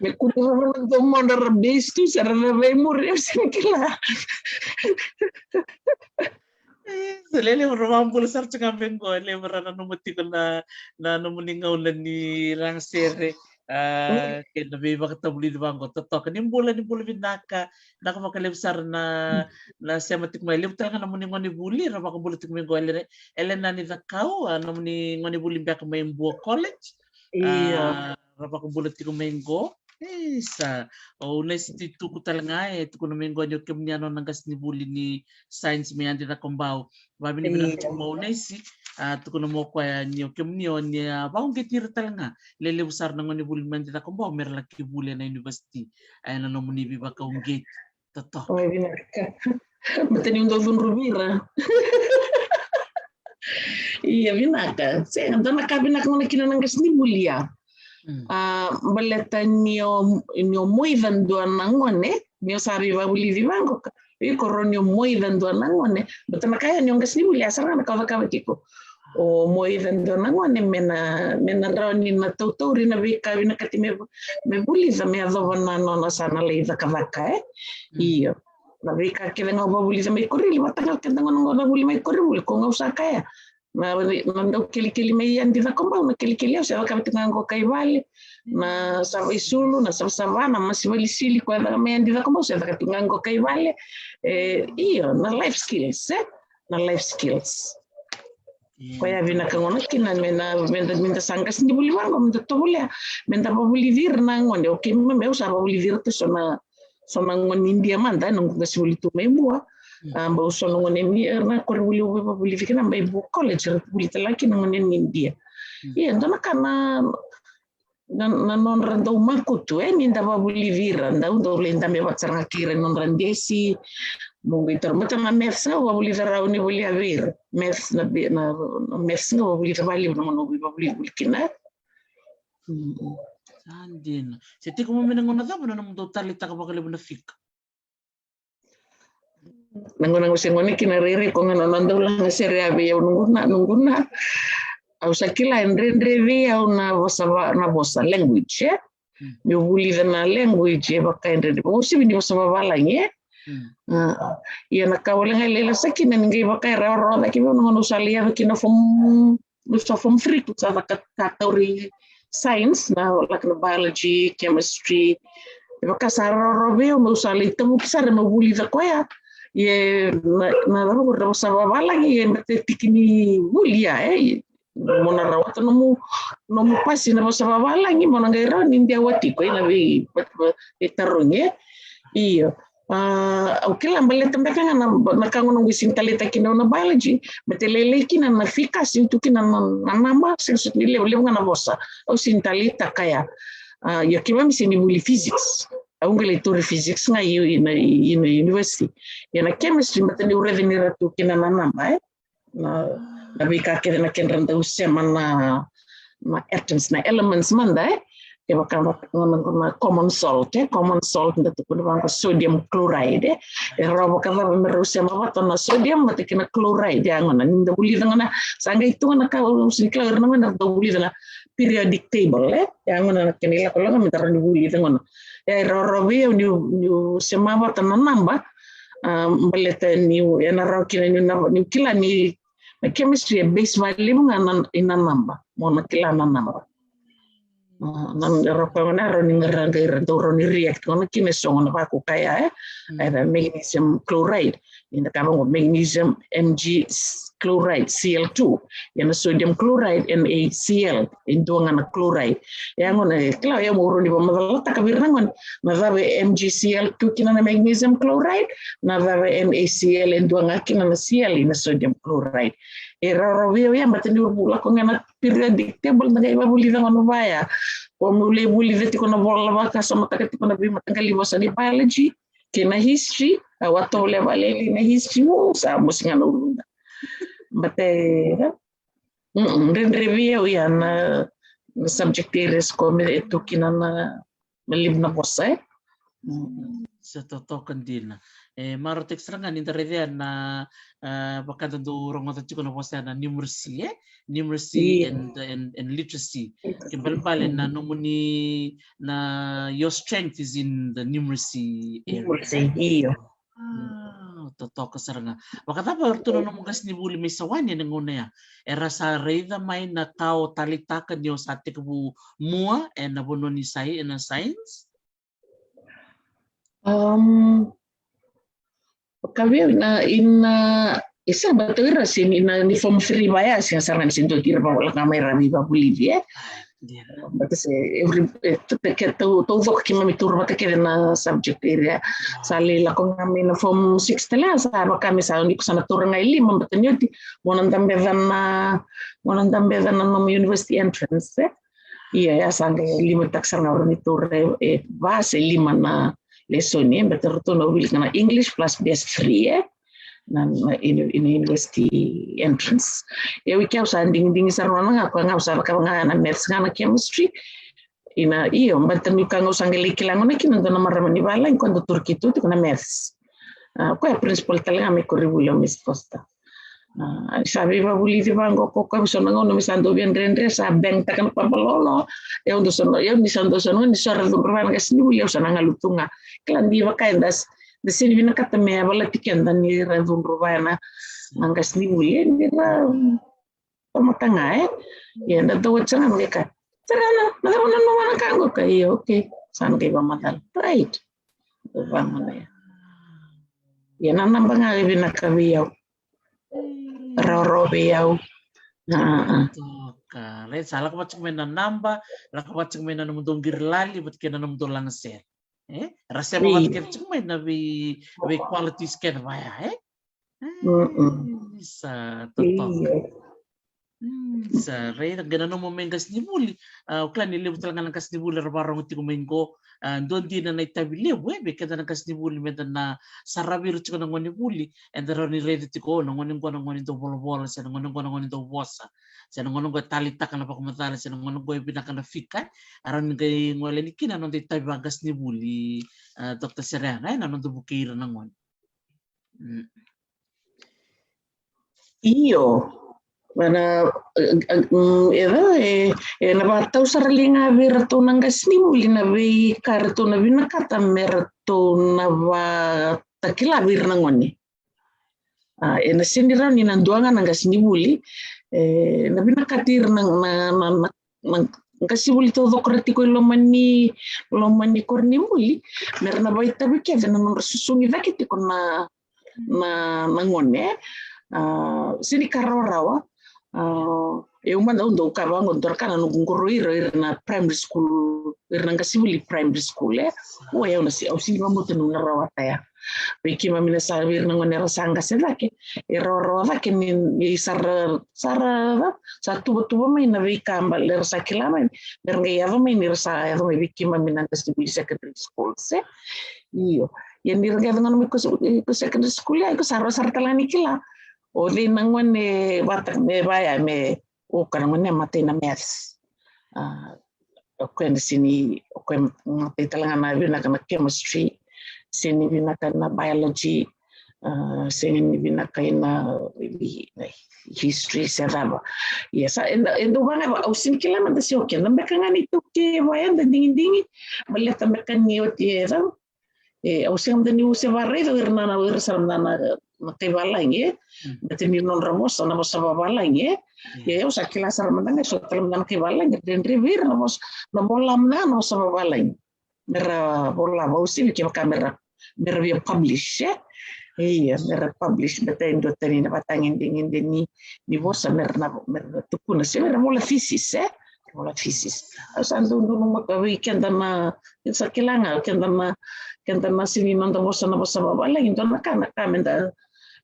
Me kua ni ra na domodra, ra base tu, sa ra na vei muri, au sega ni kila. E, sa levu ra vakabula sara tu ga mai qo, levu ra nanuma tiko na, na nomuni gauna ni lagasere. A, kei na veivakatavulici vaqo totoka. Ni bula, ni bula vinaka, vinaka vakalevu sara na, na sema tiko mai. Levu tale ga nomuni gonevuli ra vakabula tiko mai qo, Ele, Elena Nicakau, a, nomuni gonevuli beka mai Bua College. Io. A, ra vakabula tiko mai qo. Isa, o Unaisi Tituku tale ga e tukuna mai qo ni o kemuni a nona qasenivuli ni science mai Yadi Cakobau. Vavinavinaka tiko mo Unaisi, a, tukuna mo koya ni o kemuni o ni a vakauqeti ira tale ga. Lelevu sara na gonevuli mai Yadi Cakobau me ra laki vuli ena university. A, ena nomuni veivakauqeti. Totoka. Oi, vinaka. Baleta niu dau cudruvi ira. Ia, vinaka. Sega, dua na ka vinaka gona kina na qasenivuli ya. Mm. A, baleta ni o, ni o moica dua na gone, ni o sa veivavulici vaqo ka, iko rawa ni o moica dua na gone, baleta na ka ya ni o qasenivuli ya sara ga na ka o cakava tiko. O moica dua na gone me na, me na rawa ni na tautauri na veika vinakati me, me vulica me yacova na nona sa na lai cakacaka, e? Mm. Io. Na veika kece ga au vavulica mai Korili, vata ga keda gona qo na vuli mai Korivuli, ko ga au sa kaya. Na, na dau kelikeli mai Yadi Cakobau, na kelikeli au se cakava tiko ga qo kai vale. Na sava isulu, na savasava, na masi valisili, ko e caka mai Yadi Cakobau se caka tiko ga qo kai vale. E, io, na life skills, e? Na life skills. Io. Koya vinaka gona kina me na, me da, me da sa qasenivuli vaqo, me da tovolea, me da vavulici ira na gone. Okay, me, me au sa vavulici ira tu so na, so na gone ni Idia mada, e, noqu qasenivuli tu mai Bua. Mm. A, bau so na gone ni, e, na koronivuli au veivavulici kina mai Bua College, era vuli tale ga kina gone ni Idia. Mm. Ia, dua na ka na, na, na nodra dau makutu, e, ni da vavulici ira, dau, dau lai dabe vata sara ga kei ira e nodra desi. Mo qai taro, baleta na maths ga au vavulica rawa ni volia vei ira. Maths na, na, na maths ga au vavulica vakalevu na gauna au veivavulici kina. Mm. Sa dina. Se tiko mai na gauna cava na nomudou taleitaka vakalevu na fika? Na gauna au se gone kina rairai ko ga na nona dau lagasere ya vei au noqu na, noqu na. Au sa kila e dredre vei au na vosa va, na vosa language, e? Mm. Meu vulica na language e vaka e dredre. Au sivi ni vosa vavalagi, e? Mm. A, ia na ka wale ga e lailai sa kina ni qai vaka e rawarawa cake vei au na gauna au sa lai yaco kina form Au sa form three, au sa caka, ka tauri science, na, like, na biology, chemistry. E vaka sa rawarawa vei au meu sa lai tavuki sara meu vulica koya. Ia na, na, na, na vosa vavalagi, ia e bete tiki ni vuli ya, e. Mo na rawata nomu, nomu pasi na vosa vavalagi, mo na qai rawa ni dewa tiko ena vei, veitarogi, e. Io. A, au kila baleta beka ga na, na ka gona au sega ni taleitaka kina na biology, baleta e lailai kina na fika, sega tu kina na, na naba, sega soti ni levu, levu ga na vosa. Au sega ni taleitaka ya. A, ia keimami sega ni vuli physics. Au qai lai tauri physics ga i, i na, i na university. Ia na chemistry, baleta niu raica ni ra tu kina na naba, e. Na, na veika kece na kedra dau sema na, na atoms, na elements mada, e. Kevaka na, na, na common salt, e, common salt da tukuna vaqo sodium chloride, e. E rawa vakacava me rau sema vata na sodium vata kei na chloride, ya gona ni da vulica gona, sa qai tu gona ka, au sega ni kila o ira na gone era dau vulica na periodic table, e. Ya gona na kena ilakolako me da rawa ni vulica gona. E rawa rawa vei au niu, niu sema vata na naba, a, baleta niu, ena rawa kina niu na, niu kila ni na chemistry e base vakalevu ga na, ina naba, mo na kila na naba. A, na, na rawa koya gona, rawa ni ga ra qai ra dau rawa ni react gona kina e so gona vaka au kaya, e. Mm. Either magnesium chloride, ni da kaya vaqo magnesium M G chloride, C L two, ia na sodium chloride, N A C L, e dua ga na chloride. Ia gona, e kila, ia mo rawa ni vakamacalataka vei ira na gone na cava e M G C L tu kina na magnesium chloride, na cava e N A C L, e dua ga kina na C L ina sodium chloride. E rawa rawa vei au ya, baleta niu lako ga na periodic table da qai vavulica gona vaya. Ko meu lai vulica tiko na vola vakasamataka tiko na veimataqali vosa ni biology kei na history, au a tovolea vakalailai na history, o, sa mosi ga na uluda. Baleta e, mm, dredre vei au ya na, na subject areas ko me e tu kina na, na levu na vosa, e. Mm. Sa totoka dina. E marautaki sara ga ni da raica na, a, vaka da dau rogoca tiko na vosa ya na numeracy, e? Numeracy, io, and, and, and literacy. Literacy. Ke balebale na nomuni, na your strength is in the numeracy area. Numeracy, io. A, totoka sara ga. Vakacava o ratou na nomu qasenivuli mai Sawani ena gauna ya? Era sa raica mai na ka o taleitaka ni o sa tekivu mua ena vanua ni sci-, ena science? Um, vaka vei au na, ina, e sa bata ira se ni na ni form three vaya, se sara ga ni se dua tiko ira vaka mai ra veivavulici, e. Ia. Baleta se every, e, te, ke tau, taucoko keimami taura vata kece na subject area. Sa lai lako ga mai na form six tale, sa vaka me sa ni ko sa na taura ga e lima, baleta ni oti mo na dabeca na, mo na dabeca na nomu university entrance, e. Ia, ia sa qai limitaka sara ga o ratou ni taura e, e va se lima na lesoni, e, baleta ratou na wilika na English plus B S three, e. Na, na, ina, ina university entrance. Ia, o kea au sa digidigi sara ga, koya ga au sa cakava ga na maths ga na chemistry. Ina, io, baleta ni ka ga au sa qai lai kila gona kina dua na marama ni valagi, koya dau tauri keitou tiko na maths. A, koya principal tale ga mai Korivuli, o Miss Foster. A, sa veivavulici vaqo ko koya, so na gauna me sa dau via dredre, sa bangtaka na papa lolo. Ia au dau so na, ia au ni sa dau so na, ni so ra cudru vaya na qasenivuli, au sa na galu tu ga. Kila ni vaka eda s-, da sega ni vinakata me yavalati keda ni ra cudru vaya na, na qasenivuli, e, ni ra tamata ga, e. Ia da dau oti sa ga me qai kaya, "Sara na, na cava na nomu na ka qo?" Ka, ia, okay. Sa na qai vakamacala. Right. Vakamacala. Ia na naba ga e vinaka vei au. Rawarawa vei au. A, a, a. Toka. Right, sa lako vata tiko mai na naba, lako vata tiko mai na nomudou qiri lali vata kei na nomudou lagasere. E? Ra sema vata kece tiko mai na vei, vei qualities kece vaya, e? Mm-mm. Sa totoka. Io. Mm, sa raica, qai nanuma mai qasenivuli. A, au kila ni levu tale ga na qasenivuli era vakarorogo tiko mai qo. A, dua dina na itavi levu, e, vei keda na qasenivuli, meda na saravi ira tiko na gonevuli. Eda rawa ni raica tiko, o, na gone qo na gone dau volavola, se na gone qo na gone dau vosa, se na gone qo e taleitaka na vakamacala, se na gone qo e vinaka na fika, e. A rawa ni qai gole yani kina na noda itavi vaqasenivuli, a, Doctor Sereana, e, na noda vukei ira na gone. Mm. Io. Mana, e, e, mm, e, e, e na vakatau sara li ga vei iratou na qasenivuli na veika eratou na vinakata me ratou na vakatakila vei ira na gone. A, e na sega ni rawa ni na dua ga na qasenivuli, e, na vinakati ira na, na, na, na, na qasenivuli taucoko ra tiko i loma ni, loma ni koronivuli, me ra na vakaitavi kece na nodra susugi cake tiko na, na, na gone. A, sega ni ka rawarawa. A, e, au mada au dau kaya vaqo, dua na ka na noqu qoroi ira, ira na primary school, ira na qasenivuli primary school, e. Ua, e, au na se, au sega ni vakabauta niu na rawata ya. Vei keimami na sa, vei ira na gone era sa qase cake, e rawarawa cake ni, ni sa ra, sa ra, sa tuvatuva mai na veika baleta era sa kila mai, me ra qai yaco mai, ni ra sa yaco mai vei keimami na qasenivuli secondary school, se. Io. Ia ni ra qai yaco ga mai ko se, ko secondary school, ia iko sa rawa sara tale ga ni kila o cei na gone vata me vaya me, o, ka na gone e matai na maths. A, o koya na sini, o koya matai tale ga na vinaka na chemistry, sini vinaka na biology, a, sini vinaka ina, ina history se cava. Ia sa, eda, eda vagava, au sini kila mada se o keda beka ga ni tuki va eda digidigi, baleta beka ni oti e cau. E, au sega mada ni usi vakaraica o ira na, o ira sara mada na, na kai valagi, e. Beta ni nodra vosa, na vosa vavalagi, e. Ia, au sa kila sara mada ga, e so tale mada na kai valagi, dredre vei ira na vosa, na vola mada na vosa vavalagi. Mera vola vausivi kevaka mera, mera via publish, e. Ia, mera publish, beta e dua tani na vatagedegede ni, ni vosa mera na, mera tukuna, se mera vola thesis, e. Vola thesis. Au sa dau donumaka vei keda na, sa kila ga, keda na, keda na sini noda vosa na vosa vavalagi, dua na ka, na ka meda,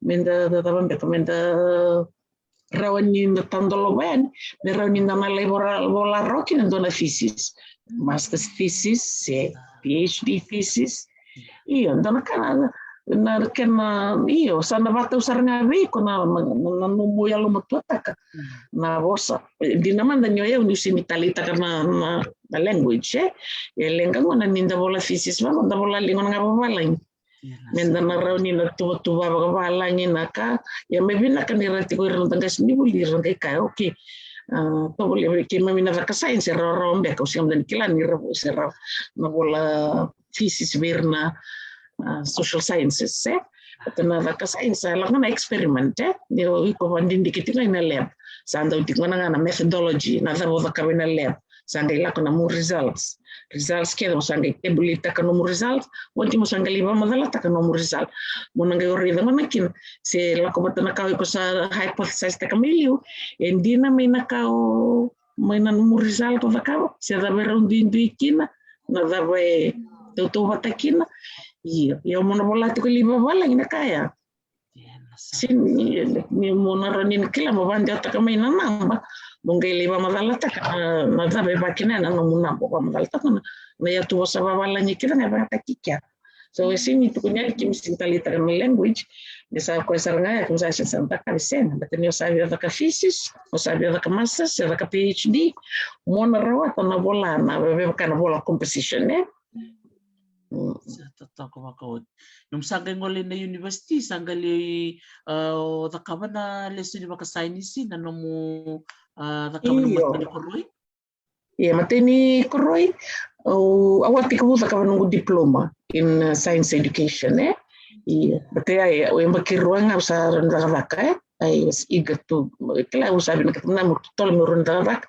meda, da, da, beka, meda rawa ni da tadolova yani, me rawa ni da na lai vola, vola rawa kina dua na thesis. Master's thesis, se PhD thesis. Io, dua na ka na, na kena, io, sa na vatau sara ga vei iko na, na, na nomu yalomatuataka na vosa. E, dina mada ni o yau niu sini taleitaka na, na, na language, e. E leqa gona ni da vola thesis, va, da vola li gona ga vavalagi. Meda na rawa ni na tuvatuva vakavalagi na ka, ia me vinaka ni ra tiko ira na noda qasenivuli, ira na qai kaya, okay. A, tovolea vei keimami na caka science, e rawarawa beka, au sega mada ni kila ni ra, se ra na vola thesis vei ira na, a, social sciences, e. Beta na caka science, e lako na experiment, e. Ni o iko vadidike tiko ina lab, sa dau tiko na ga na methodology, na cava o cakava ina lab, sa qai lako na nomu results. Results kece mo sa qai tabulate-taka nomu results, oti mo sa qai lai vakamacalataka nomu result. Mo na qai o raica gona kina se lako vata na ka o iko sa hypothesize-taka mai liu, e dina mai na ka o, mai na nomu result o cakava, se cava e rau duidui kina, na cava e tautauvata kina. Io, ia mo na vola tiko li vavalagi na ka ya. Sini, ni mo na rawa ni kila mo vakadewataka mai na naba, mo qai lai vakamacalataka na, na cava e vakina na nomu naba, vakamacalataka na, na yatu vosa vavalagi kece ga e vakayagataki kea. So e sini tukuni yani keimami sini taleitaka na language, me sa koya sara ga ya keimami sa sini sa caka, e sega, beta ni o sa via caka thesis, o sa via caka masters, se caka PhD, mo na rawata na vola, na vevaka na vola composition, e. Sa totoka vakaoti. Nomu sa qai gole na university, sa qai lai, a, o cakava na lesoni vakasainisi na nomu, a, cakava na matai ni koroi? Ia, matai ni koroi, au, au a tekivu cakava noqu diploma in, uh, science education, e. Ia, beta ya, e, au yabaki rua ga au sa rawa ni cakacaka, e. I was eager to, kila au sa vinakata na mo totolo meu rawa ni cakacaka.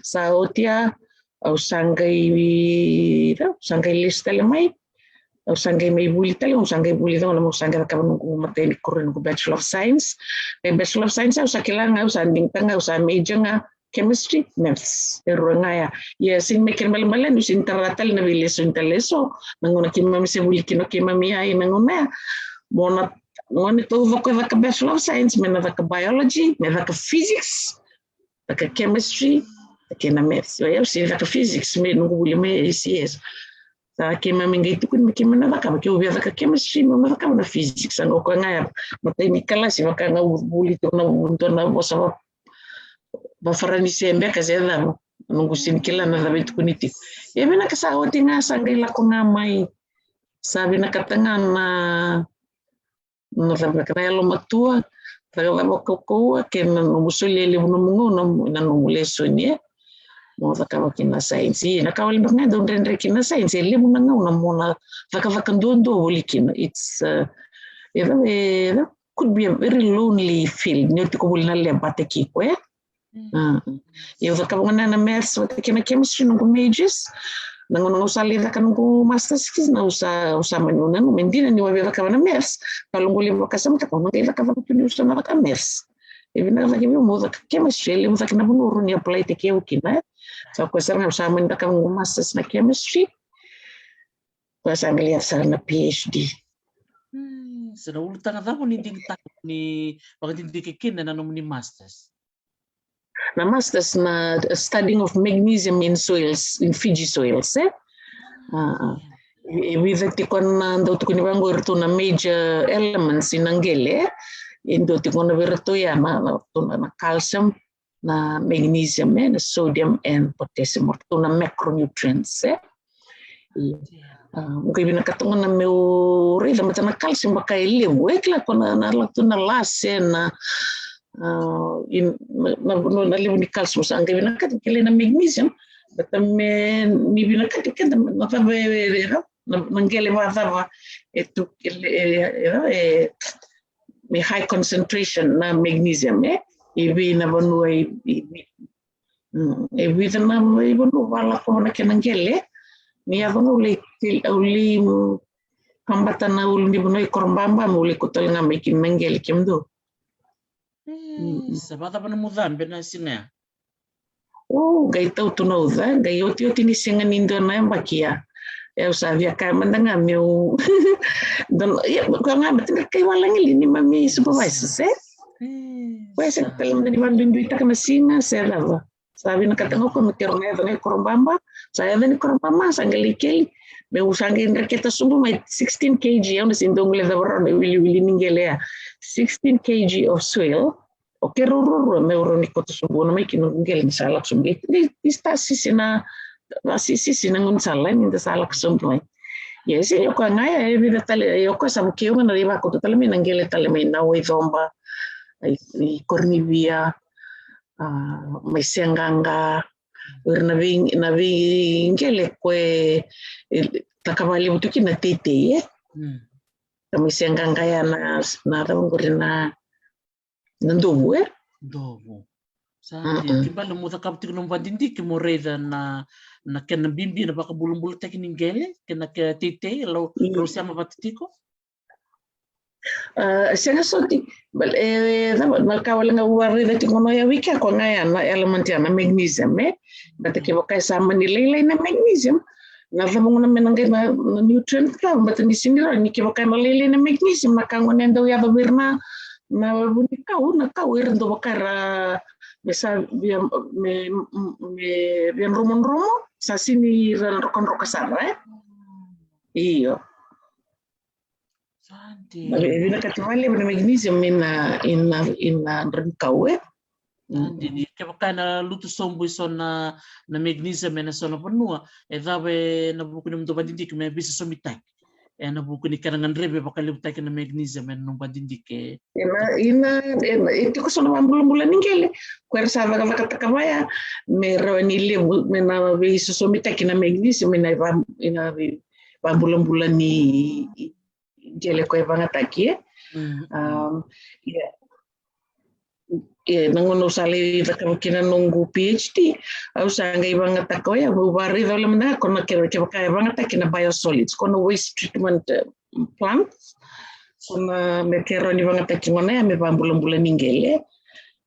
Sa oti ya, au sa qai, au sa qai lesu tale mai. Au sa qai mai vuli tale, au sa qai vuli tale, au sa qai cakava noqu matai ni koroi, noqu Bachelor of Science. E Bachelor of Science, au sa kila ga, au sa digitaka ga, au sa major ga chemistry, maths. E rua ga ya. Ia, sini me kena balebale, niu sini tara tale na veilesoni tale eso. Na gauna keimami se vuli kina o keimami ya, na gauna ya. Mo na, gauna taucoko e caka Bachelor of Science, me na caka biology, me caka physics, caka chemistry, caka na maths. O yau sini caka physics, me noqu vuli mai A C S. Sa keimami qai tukuni me keimami na cakava, keu via caka chemistry, me na cakava na physics. Sa qo koya ga ya, matai ni kalasi, vaka ga au vuli tiko na, dua na vosa va, vaFaranise beka se cava, noqu sini kila na cava e tukuni tiko. E vinaka sa oti ga, sa qai lako ga mai, sa vinakata ga na, na cava beka na yalomatua, cakacaka vakaukauwa, kei na nomu solia e levu nomu gauna, na nomu lesoni, e. Mo cakava kina na science. Ia, na ka wale beka ga e dau dredre kina na science, e levu na gauna mo na cakacaka duadua voli kina. It's, uh, e cava, e cava, could be a very lonely field. Ni o tiko voli na lab vata kei iko, e? Mm. A. Ia au cakava gona na maths vata kei na chemistry, noqu majors. Na gauna au sa lai caka noqu masters kina, au sa, au sa mani nanuma, e dina niu a via cakava na maths, ka loqu lai vakasamataka, au na qai cakava tu niu sa na caka maths. E vinaka cake vei au meu caka chemistry, e levu cake na vanua au rawa ni apply-taki au kina, e. Sa koya sara ga au sa mani cakava noqu masters na chemistry. Koya sa qai lai yaco sara na PhD. Hmm, sa na ulutaga cava ni digitaka ni vakadidike kina na nomuni masters? Na masters na studying of magnesium in soils, in Fiji soils, e? A, a. E, e vica tiko na dau tukuni vaqo iratou na major elements ina qele, e? E dua tiko na vei iratou ya na, na, na calcium, na magnesium, e, na sodium and potassium, o ratou na macronutrients, e. Ia. A, au qai vinakata gona meu raica, baleta na calcium vaka e levu, e kila ko na, na lako tu na lase, na, a, i, na, na, na levu ni calcium, sa qai vinakata kilai na magnesium, baleta me ni vinakata keda na cava e, e, e, na, na qele vakacava e tu, e, e, e, e, me high concentration na magnesium, e, e vei na vanua e, e, mm, e vica na veivanua vakalako na kena qele. Ni yaco ga au lai, au lai, mm, kabata na ulunivanua i Korobaba, meu lai kauta tale ga mai kina na qele kemudou. Mm, sa vakacava na nomu cabe na siga ya? O, qai tau tu na uca, qai otioti ni sega ni dua na yabaki ya. E, au sa via kaya mada ga meu dua na, ia, koya ga baleta na kai valagi li neimami supervisors, e? Koya sa tale mada ni vakaduiduitaka na siga se cava. Sa vinakata ga o koya me keirau na yaco ga i Korobaba, sa yaco ni Korobaba, sa qai lai keli. Meu sa qai dreketa sobu mai sixteen K G, au na sega ni dau guilecava rawa na iwiliwili ni qele ya. Sixteen K G of soil, o keirau ruarua meu rawa ni kauta sobu na mai kina noqu qele ni sa lako sobu. Ni, ni sa sisi na, sa sisisi na gaunisala ni da sa lako sobu mai. Ia, e sega ni o koya ga ya, e vica tale, e o koya sa vukei au ga na lai vakauta tale mai na qele tale mai na Waicoba, i, i Koronivia, a, mai Seaqaqa, o ira na vei, na veiqele ko e, e, taka vakalevu tu kina na teitei, e. Mm. Ka mai Seaqaqa ya na, na cava qori na, na dovu, e? Dovu. Sa dina. Ke bale mo cakava tiko na vakadidike mo raica na, na kena bibi na vakabulabulataki ni qele, kei na ke teitei, lau, lau sema vata tiko. A, sega soti. Bale, e, cava, na ka wale ga au a raica tiko gona ya wike, koya ga ya na element ya na magnesium, e? Baleta kevaka e sa mani lailai na magnesium, na cava gona me na qai na, na nutrient cava, baleta ni sega ni rawa ni kevaka e na lailai na magnesium, na ka gona e dau yaco vei ira na, na vunikau, na kau era dau vaka era me sa via, me, me via dromodromo, sa sega ni ra drokadroka sara, e? Io. Sa dina. E vinakati vakalevu na magnesium ina, ina, ina dromodromo, e? Sa dina. Kevaka e na lutu sobu e so na, na magnesium ena so na vanua, e cava e na vuku ni nomudou vakadidike me veisosomitaki? E na vuku ni kena gadrevi vakalevutaki na magnesium ena nomudou vakadidike. Ina, ina, ina, e tiko so na vakabulabula ni qele ko era sa cakacakataka vaya me rawa ni levu, me na veisosomitaki na magnesium ina va, ina vei, vakabulabula ni qele ko e vagataki, e. Mm. Um, ia. Ia, na gauna au sa lai cakava kina noqu PhD, au sa qai vagataka oya, au vakaraica wale mada ga ko na kena, kevaka e vagataki na biosolids, ko na waste treatment, e, plants, ko na me keirau ni vagataki gona ya me vakabulabula ni qele.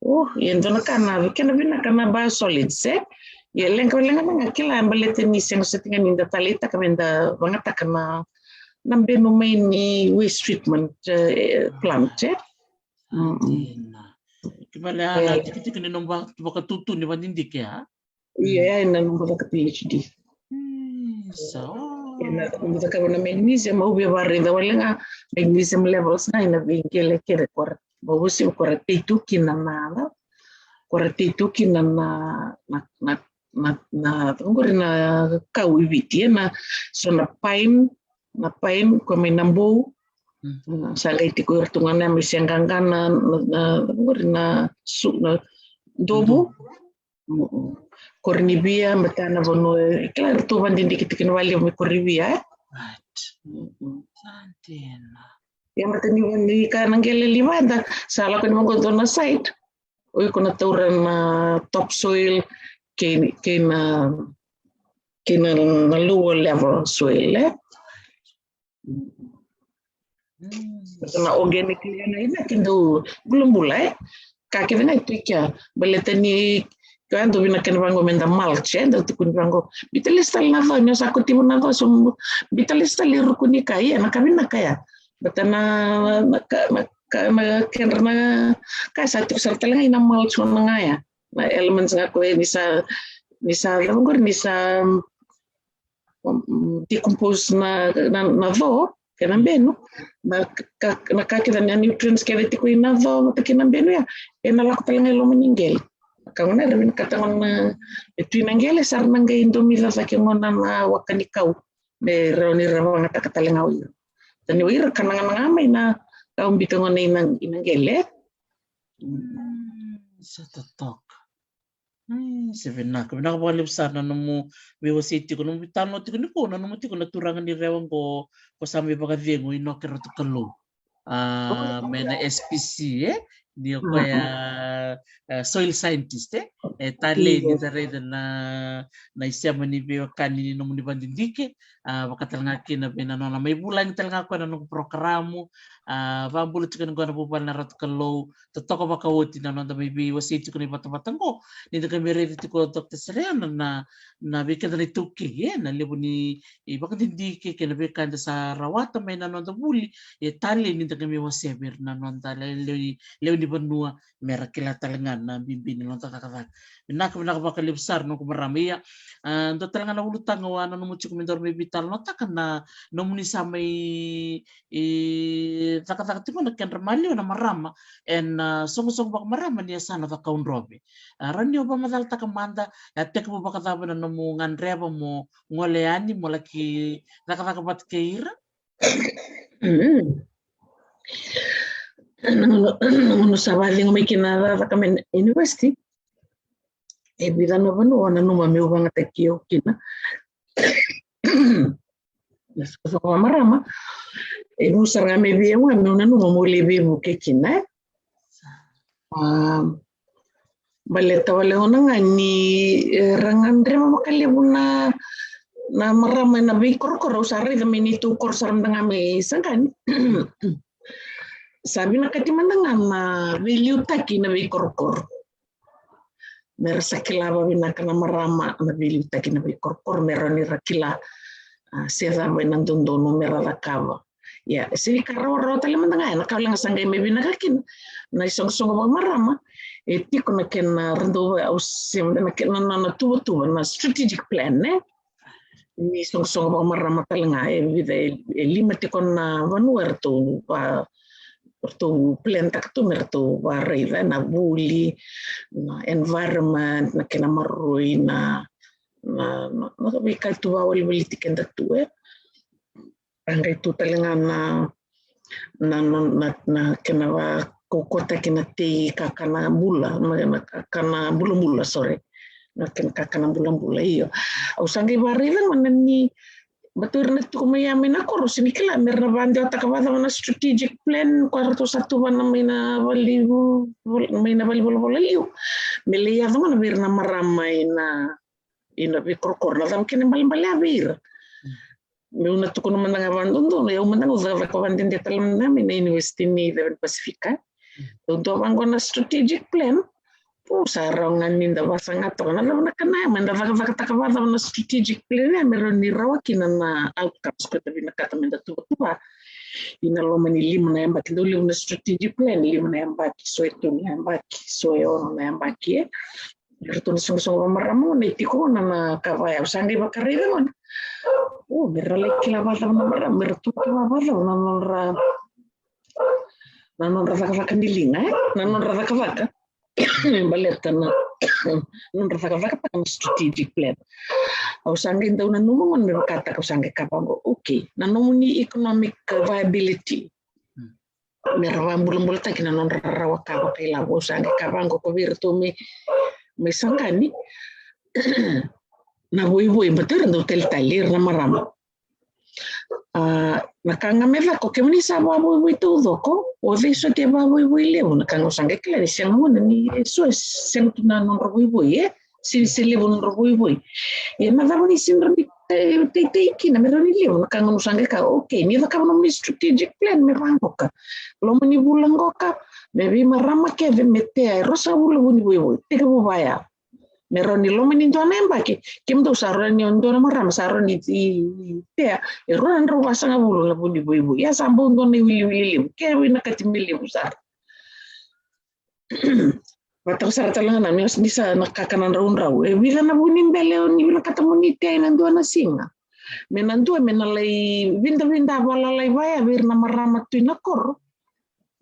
O, ia dua na ka na kena vinaka na biosolids, e. Ia leqa, leqa mada ga kila baleta ni sega soti ga ni da taleitaka me da vagataka na, na benu mai ni waste treatment, e, plant, e. Mm. Dina. Ke bale a na tikitiki ni nomu vakatutu ni vakadidike, a? Ia, ia, ena noqu caka PhD. Mm, so. Ena noqu cakava na magnesium, au via vakaraica wale ga magnesium levels ga ena veiqele kece ko ra, vakabibi ko ra tei tu kina na, ko ra tei tu kina na, na, na, na, na, qori na kau i Viti, ena so na pine, na pine ko mai Nabou. Mm. Sa qai tiko ira tu ga na mai Seaqaqa na, na, na, qori na su, na dovu. Mm-mm. Koronivia, baleta na vanua e kila iratou vakadidike tiko kina vakalevu mai Koronivia, e? Right. Mm-mm. Sa dina. Ia baleta ni, ni ka na qele livada, sa lako ni vaqo dua na site. O iko na taura na topsoil kei, kei na, kei na, na lower level soil, e? Mm. Na organic layer na, ina kena dau bulabula, e? Ka kece ga e tu i kea. Baleta ni ka dau vinaka kena vaqo me da mulch, e? Da tukuni vaqo. Biuta lesu tale na co, ni o sa kotivu na co, so biuta lesu tale ruku ni ka, ia, na ka vinaka ya. Baleta na, na, na ka, na ka, na kedra na ka sa tiko sara tale ga ina mulch gona ga ya. Na elements ga ko e ni sa, ni sa, cava qori ni sa, mm, decompose na, na, na co kei na benu, na ka, na ka kece, na nutrients kece tiko ina co vata kei na benu ya, ena lako tale ga i loma ni qele. Na Ka gona era vinakata gona na, e tu i na qele sa ra na qai domica cake gona na waka ni kau me rawa ni ra vagataka tale ga o ira. Tani o ira ka na gana ga mai na kau bita gona i na, i na qele. Sa totoka. Ai, se vinaka, vinaka vakalevu sara na nomu veiwasei tiko, nomu veitalanoa tiko nikua, na nomu tiko na turaga ni Rewa qo, ko sa mai vakacegu i Noke Ratu Kalou. A, me na S P C, e? Ni o koya, a, soil scientist, e? E talei ni da raica na, na isema ni veiwekani ni nomuni vadidike, a, vakatalega kina vei na nona mai vulagi talega koya na noqu porokaramu, a, vabula tiko ni qo na vuvale na Ratu Kalou, totoka vakaoti na noda mai veiwasei tiko na ivatavata qo, ni da qai mai raica tiko Doctor Sereana na, na vei keda na iTaukei, e, na levu ni vakadidike kei na veika eda sa rawata mai na noda vuli, e talei ni da qai mai wasea vei ira na noda lewe, lewe ni vanua, me ra kila talega na bibi ni noda cakacaka. Vinaka, vinaka vakalevu sara noqu marama. Ia, a, dua talega na ulutaga au a nanuma tiko me daru mai veitalanoataka na nomuni sa mai e cakacaka tiko na kedra maliwa na marama ena, a, soqosoqo vakamarama ni yasana Cakaudrove. A, rawa ni o vakamacalataka mada, e a tekivu vakacava na nomu gadreva mo gole yani mo laki cakacaka vata kei ira? Na gauna, na gauna sa vakacegu mai kina na cakacaka mai na university, e vica na vanua au nanuma meu vagataki au kina na soqosoqo vakamarama. E vu sara ga mai vei au ga meu nanuma meu lai veivuke kina, e. A, baleta wale gona ga ni, e, ra gadreva vakalevu na, na marama ena veikorokoro. Au sa raica mai neitou koro sara mada ga mai Saqani. Sa vinakati mada ga na veiliutaki na veikorokoro, me ra sa kila vakavinaka na marama na veiliutaki na veikorokoro, me rawa ni ra kila, a, se cava ena dodonu me ra cakava. Ia, e sega ni ka rawarawa tale mada ga, ena ka wale ga sa qai mai vinaka kina na isoqosoqo vakamarama, e tiko na kena, a, ra dau, au se, na kena, na, na tuvatuva, na strategic plan, e? Ni soqosoqo vakamarama tale ga, e vica, e, e lima tiko na vanua eratou va, eratou plan taka tu me ratou varaica, na vuli, na environment, na kena maroroi, na, na, na, na veika tu vawaliwaliti keda tu, e. A qai tu tale ga na, na, na, na, na kena vakaukauataki na tei kakana bula, na, na kakana bulabula, sorry. Na kena kakana bulabula, io. Au sa qai varaica gona ni, baleta o ira na tiko mai ya mai na koro, sega ni kila me ra na vadewataka vakacava na strategic plan, ko ratou sa tuvana mai na vale ni vo-, vol-, mai na valenivolavola liu. Me lai yaco gona vei ira na marama ina, ina veikorokoro, na cava kena ibalebale ya vei ira. Meu na tukuna mada ga vakadodonu, au mada ga au cakacaka vakadede tale mada mai na University ni Ceva ni Pasifika. Dau dua vaqo na strategic plan. Pu, sa rawa ga ni da vasaga toka na cava na ka na ya, me da cakacakataka vakacava na strategic plan ya me rawa ni rawa kina na outcomes ko da vinakata me da tuvatuva. Ina loma ni lima na yabaki, dau levu na strategic plan, lima na yabaki, so e tolu na yabaki, so e ono na yabaki, e. Eratou na soqosoqo vakamarama gona e tiko gona na ka vaya, au sa qai vakaraica gona. O, me ra lai kila vakacava na marama, me ra tuvatuva vakacava na nodra, na nodra cakacaka ni liga, e? Na nodra cakacaka. Me baleta na nodra cakacakataka na strategic plan. Au sa qai dau nanuma gona me vakataka, au sa qai kaya vaqo, okay, na nomuni economic viability. Me ra vakabulabulataki na nodra rarawa ka vakailavo, au sa qai kaya vaqo ko vei iratou mai, mai Saqani. Na voivoi, baleta ira dau talitali, ira na marama. A, na ka ga me caka, o kemuni sa vakavoivoi taucoko, o cei soti e vakavoivoi levu, na ka ga au sa qai kila ni sega gona ni so e sega tu na nodra voivoi, e? Se, se levu nodra voivoi. Ia na cava ni sega ni tei, tei, tei kina me rawa ni levu, na ka ga au sa qai kaya, okay, ni cakava nomuni strategic plan me vaqoka. Loma ni vula qoka, me veimarama kece me tea e ruasagavulu na vu ni voivoi. Tekivu vaya. Me rawa ni loma ni dua na yabaki, kemudou sa rawa ni o dua na marama sa rawa ni tea e rua na drau vasagavulu na vu ni voivoi. Ia sa bau dua na iwiliwili levu, ke vinakati me levu sara. Vataka sara tale ga na, ni sa na kakana draudrau. E vica na vu ni bele o ni vinakata mo ni tea ena dua na siga. Me na dua, me na lai vidavida valalai vaya vei ira na marama tu ina koro.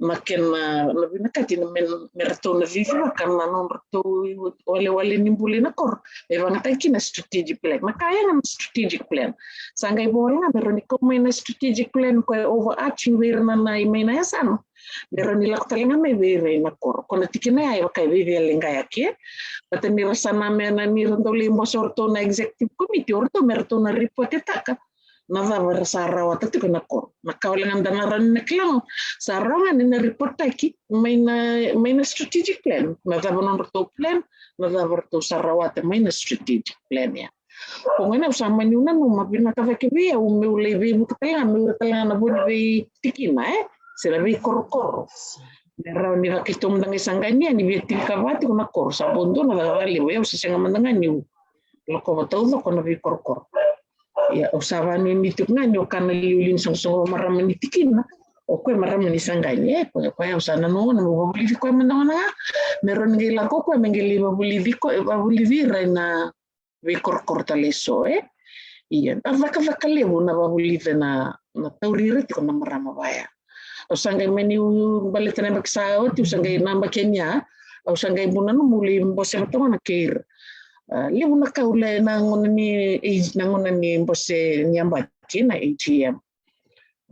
na kena, na vinakati na me, me ratou na cicivaka na nodratou walewale ni bula ina koro. Me vagataki kina strategic plan. Na ka ya ga na strategic plan. Sa qai vo wale ga me rawa ni kau mai na strategic plan ko e overarching vei ira na, na i mai na yasana. Me rawa ni lako tale ga mai vei ira ina koro. Ko na tikina ya e vaka e vei vei leqa ya ke. Bata ni ra sa na me na ni ra dau lai bose o ratou na executive committee, o ratou me ratou na report-taka na cava era sa rawata tiko na koro. Na ka wale ga da na rawa ni na kila ga, sa rawa ga ni na report-taki mai na, mai na strategic plan. Na cava nodratou plan, na cava ratou sa rawata mai na strategic plan ya. Ko gona au sa mani nanuma vinaka cake vei au meu lai veivuke tale ga, meu ira tale ga na vo ni veitikina, e? Se na veikorokoro. Me rawa ni caka keitou mada ga i Saqani ya ni via tinikava tiko na koro, sa bau dua na cakacaka levu, au se sega mada ga niu lakova taucoko na veikorokoro. Ia, au sa vanuinui tiko ga niu kana liuliu ni soqosoqo marama ni tikina, o koya marama ni Saqani, e, koya, koya au sa nanuma gona meu vavulici koya mada gona ga, me rawa ni qai lako koya me qai lai vavulici koya, vavulici ira ina veikorokoro tale eso, e. Ia, na cakacaka levu na vavulici na, na tauri ira tiko na marama vaya. Au sa qai mani u, baleta na yabaki sa oti, au sa qai na yabaki ni ya, au sa qai bau nanuma meu lai bose vata gona kei ira. A, levu na ka au lai na gauna ni, e, na gauna ni bose ni yabaki na A G M.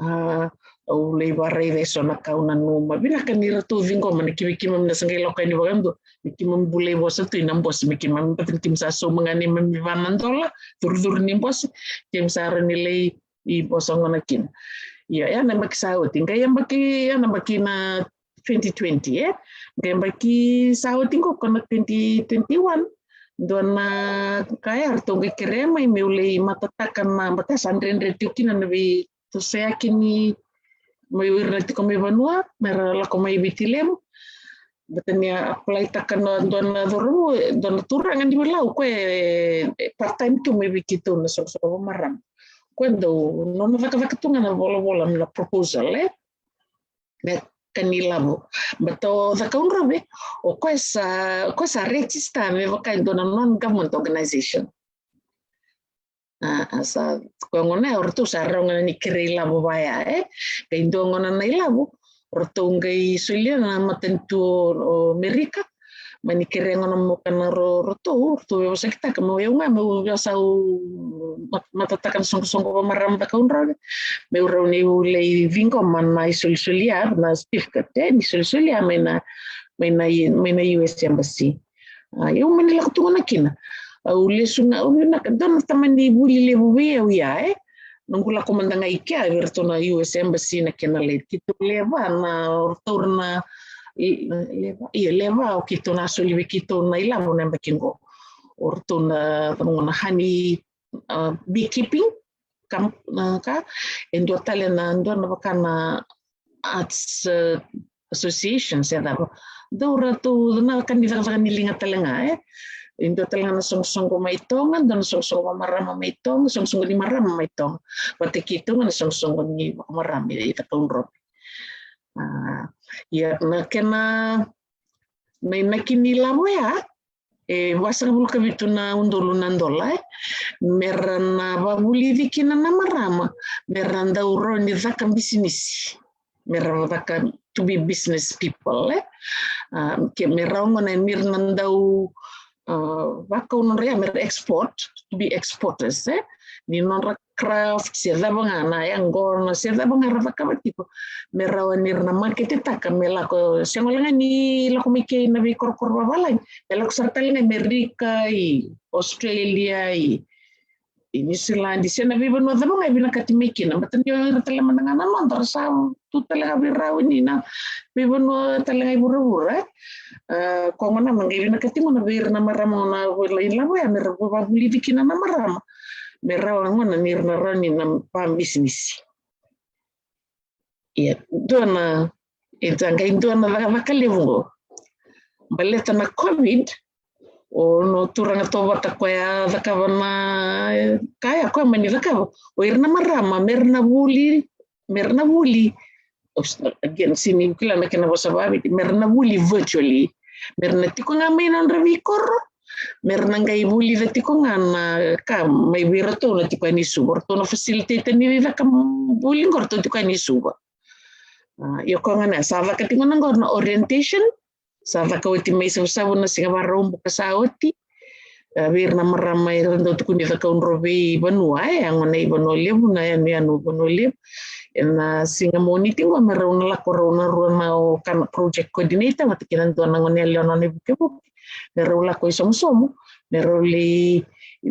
A, au lai varaica eso na ka au nanuma. Vinaka ni ratou ciqoma na keimami, keimami na sa qai lako yani vakadua. Me keimami bau lai vosa tu ina bose me keimami, bata ni keimami sa sauma ga neimami va na dola, curucuru ni bose, keimami sa rawa ni lai i vosa gona kina. Ia, ya na yabaki sa oti, qai yabaki, ya na yabaki na twenty twenty, e? Qai yabaki sa oti qo ko na twenty twenty-one. Dua na ka ya ratou qai kerea mai meu lai matataka na, bata sa dredre tiko kina na veitosoyaki ni mai ira na tiko mai vanua me ra lako mai Viti Levu. Bata ni a apply-taka na dua na cauravou, dua na turaga ni Viti Levu, o koya e, e part-time tu mai vei keitou na soqosoqo vamarama. O koya dau nona cakacaka tu ga na volavola na proposal, e? Me ka ni lavo. Bata o Cakaudrove, o koya sa, o koya sa register me vaka e dua na non-government organization. A, a sa, koya gona ya o ratou sa rawa ga ni kerei lavo vaya, e? Qai dua gona na ilavo, o ratou qai solia na matanitu o, o Merika, mani kerea gona mo kana ro, ratou, ratou veivosakitaka, meu, au ga meu veivosau mat-, matataka na soqosoqo vamarama Cakaudrove, meu rawa niu lai ciqoma na isolisoli ya, na certificate, e, ni solisoli ya mai na, mai na, mai na U S Embassy. A, au mani lako tu gona kina. Au lesu ga, au vinaka, dua na tamani vuli levu vei au ya, e. Noqu lako mada ga i kea vei iratou na U S Embassy na kena lai, keitou lewe va na, o ratou na, i, lewe va, ia, lewe va o keitou na soli vei keitou na ilavo na yabaki qo. O ratou na, na honey, a, beekeeping, kam-, na ka, e dua tale na, dua na vaka na arts, e, association se cava. Dau ratou na ka ni cakacaka ni liga tale ga, e. E dua tale ga na soqosoqo mai Toga, dua na soqosoqo vamarama mai Toga, soqosoqo ni marama mai Toga. Vata keitou ga na soqosoqo ni vamarama i Cakaudrove. A, ia na kena, na inaki ni lavo ya, e vasagavulu ka vitu na udolu na dola, e. Me ra na vavulici kina na marama, me ra dau rawa ni caka bisinisi. Me ra caka to be business people, e. A, ke me rawa gona ni ra na dau, a, vakau nodra ya me ra export, to be exporters, e. Ni nodra craft, se cava ga na yaqona, se cava ga ra cakava tiko. Me rawa ni ra na maketetaka, me lako, sega wale ga ni lako mai kei na veikorokoro vavalagi. Me lako sara tale ga i Merika, i Australia, i, i Niusiladi, se na veivanua cava ga e vinakati mai kina. Bata ni o ira tale mada ga na noda ra sa tu tale ga vei rau ni na veivanua tale ga i vuravura, e. A, ko gona na qai vinakati gona vei ira na marama gona, vei ira na ilavo ya, me ra vavulici kina na marama. Me rawa gona ni ra na rawa ni na vabisinisi. Ia, dua na, e sa qai dua na cakacaka levu qo. Baleta na COVID, o no turaga tauvata koya cakava na, e, ka ya koya mani cakava. O ira na marama, me ra na vuli, me ra na vuli. Again, sini kila na kena vosa vaviti, me ra na vuli virtually. Me ra na tiko ga mai nodra veikoro, me ra na qai vulica tiko ga na ka mai vei iratou na tiko yani Suva. Ratou na facilitate ni caka vuli qo ratou tiko yani Suva. Io, koya gona sa caka tiko na qo na orientation. Sa caka oti mai Savusavu na siga Vakaraubuka sa oti. Vei ira na marama era dau tukuni cakaudrove i vanua, e, a gone i Vanua Levu, na yanuyanu Vanua Levu. Ena siga Moniti qo me rau na lako rau na rua na o kana project coordinator vata kei na dua na gone yalewa nona ivukevuke. Me rau lako i somosomo me rau lai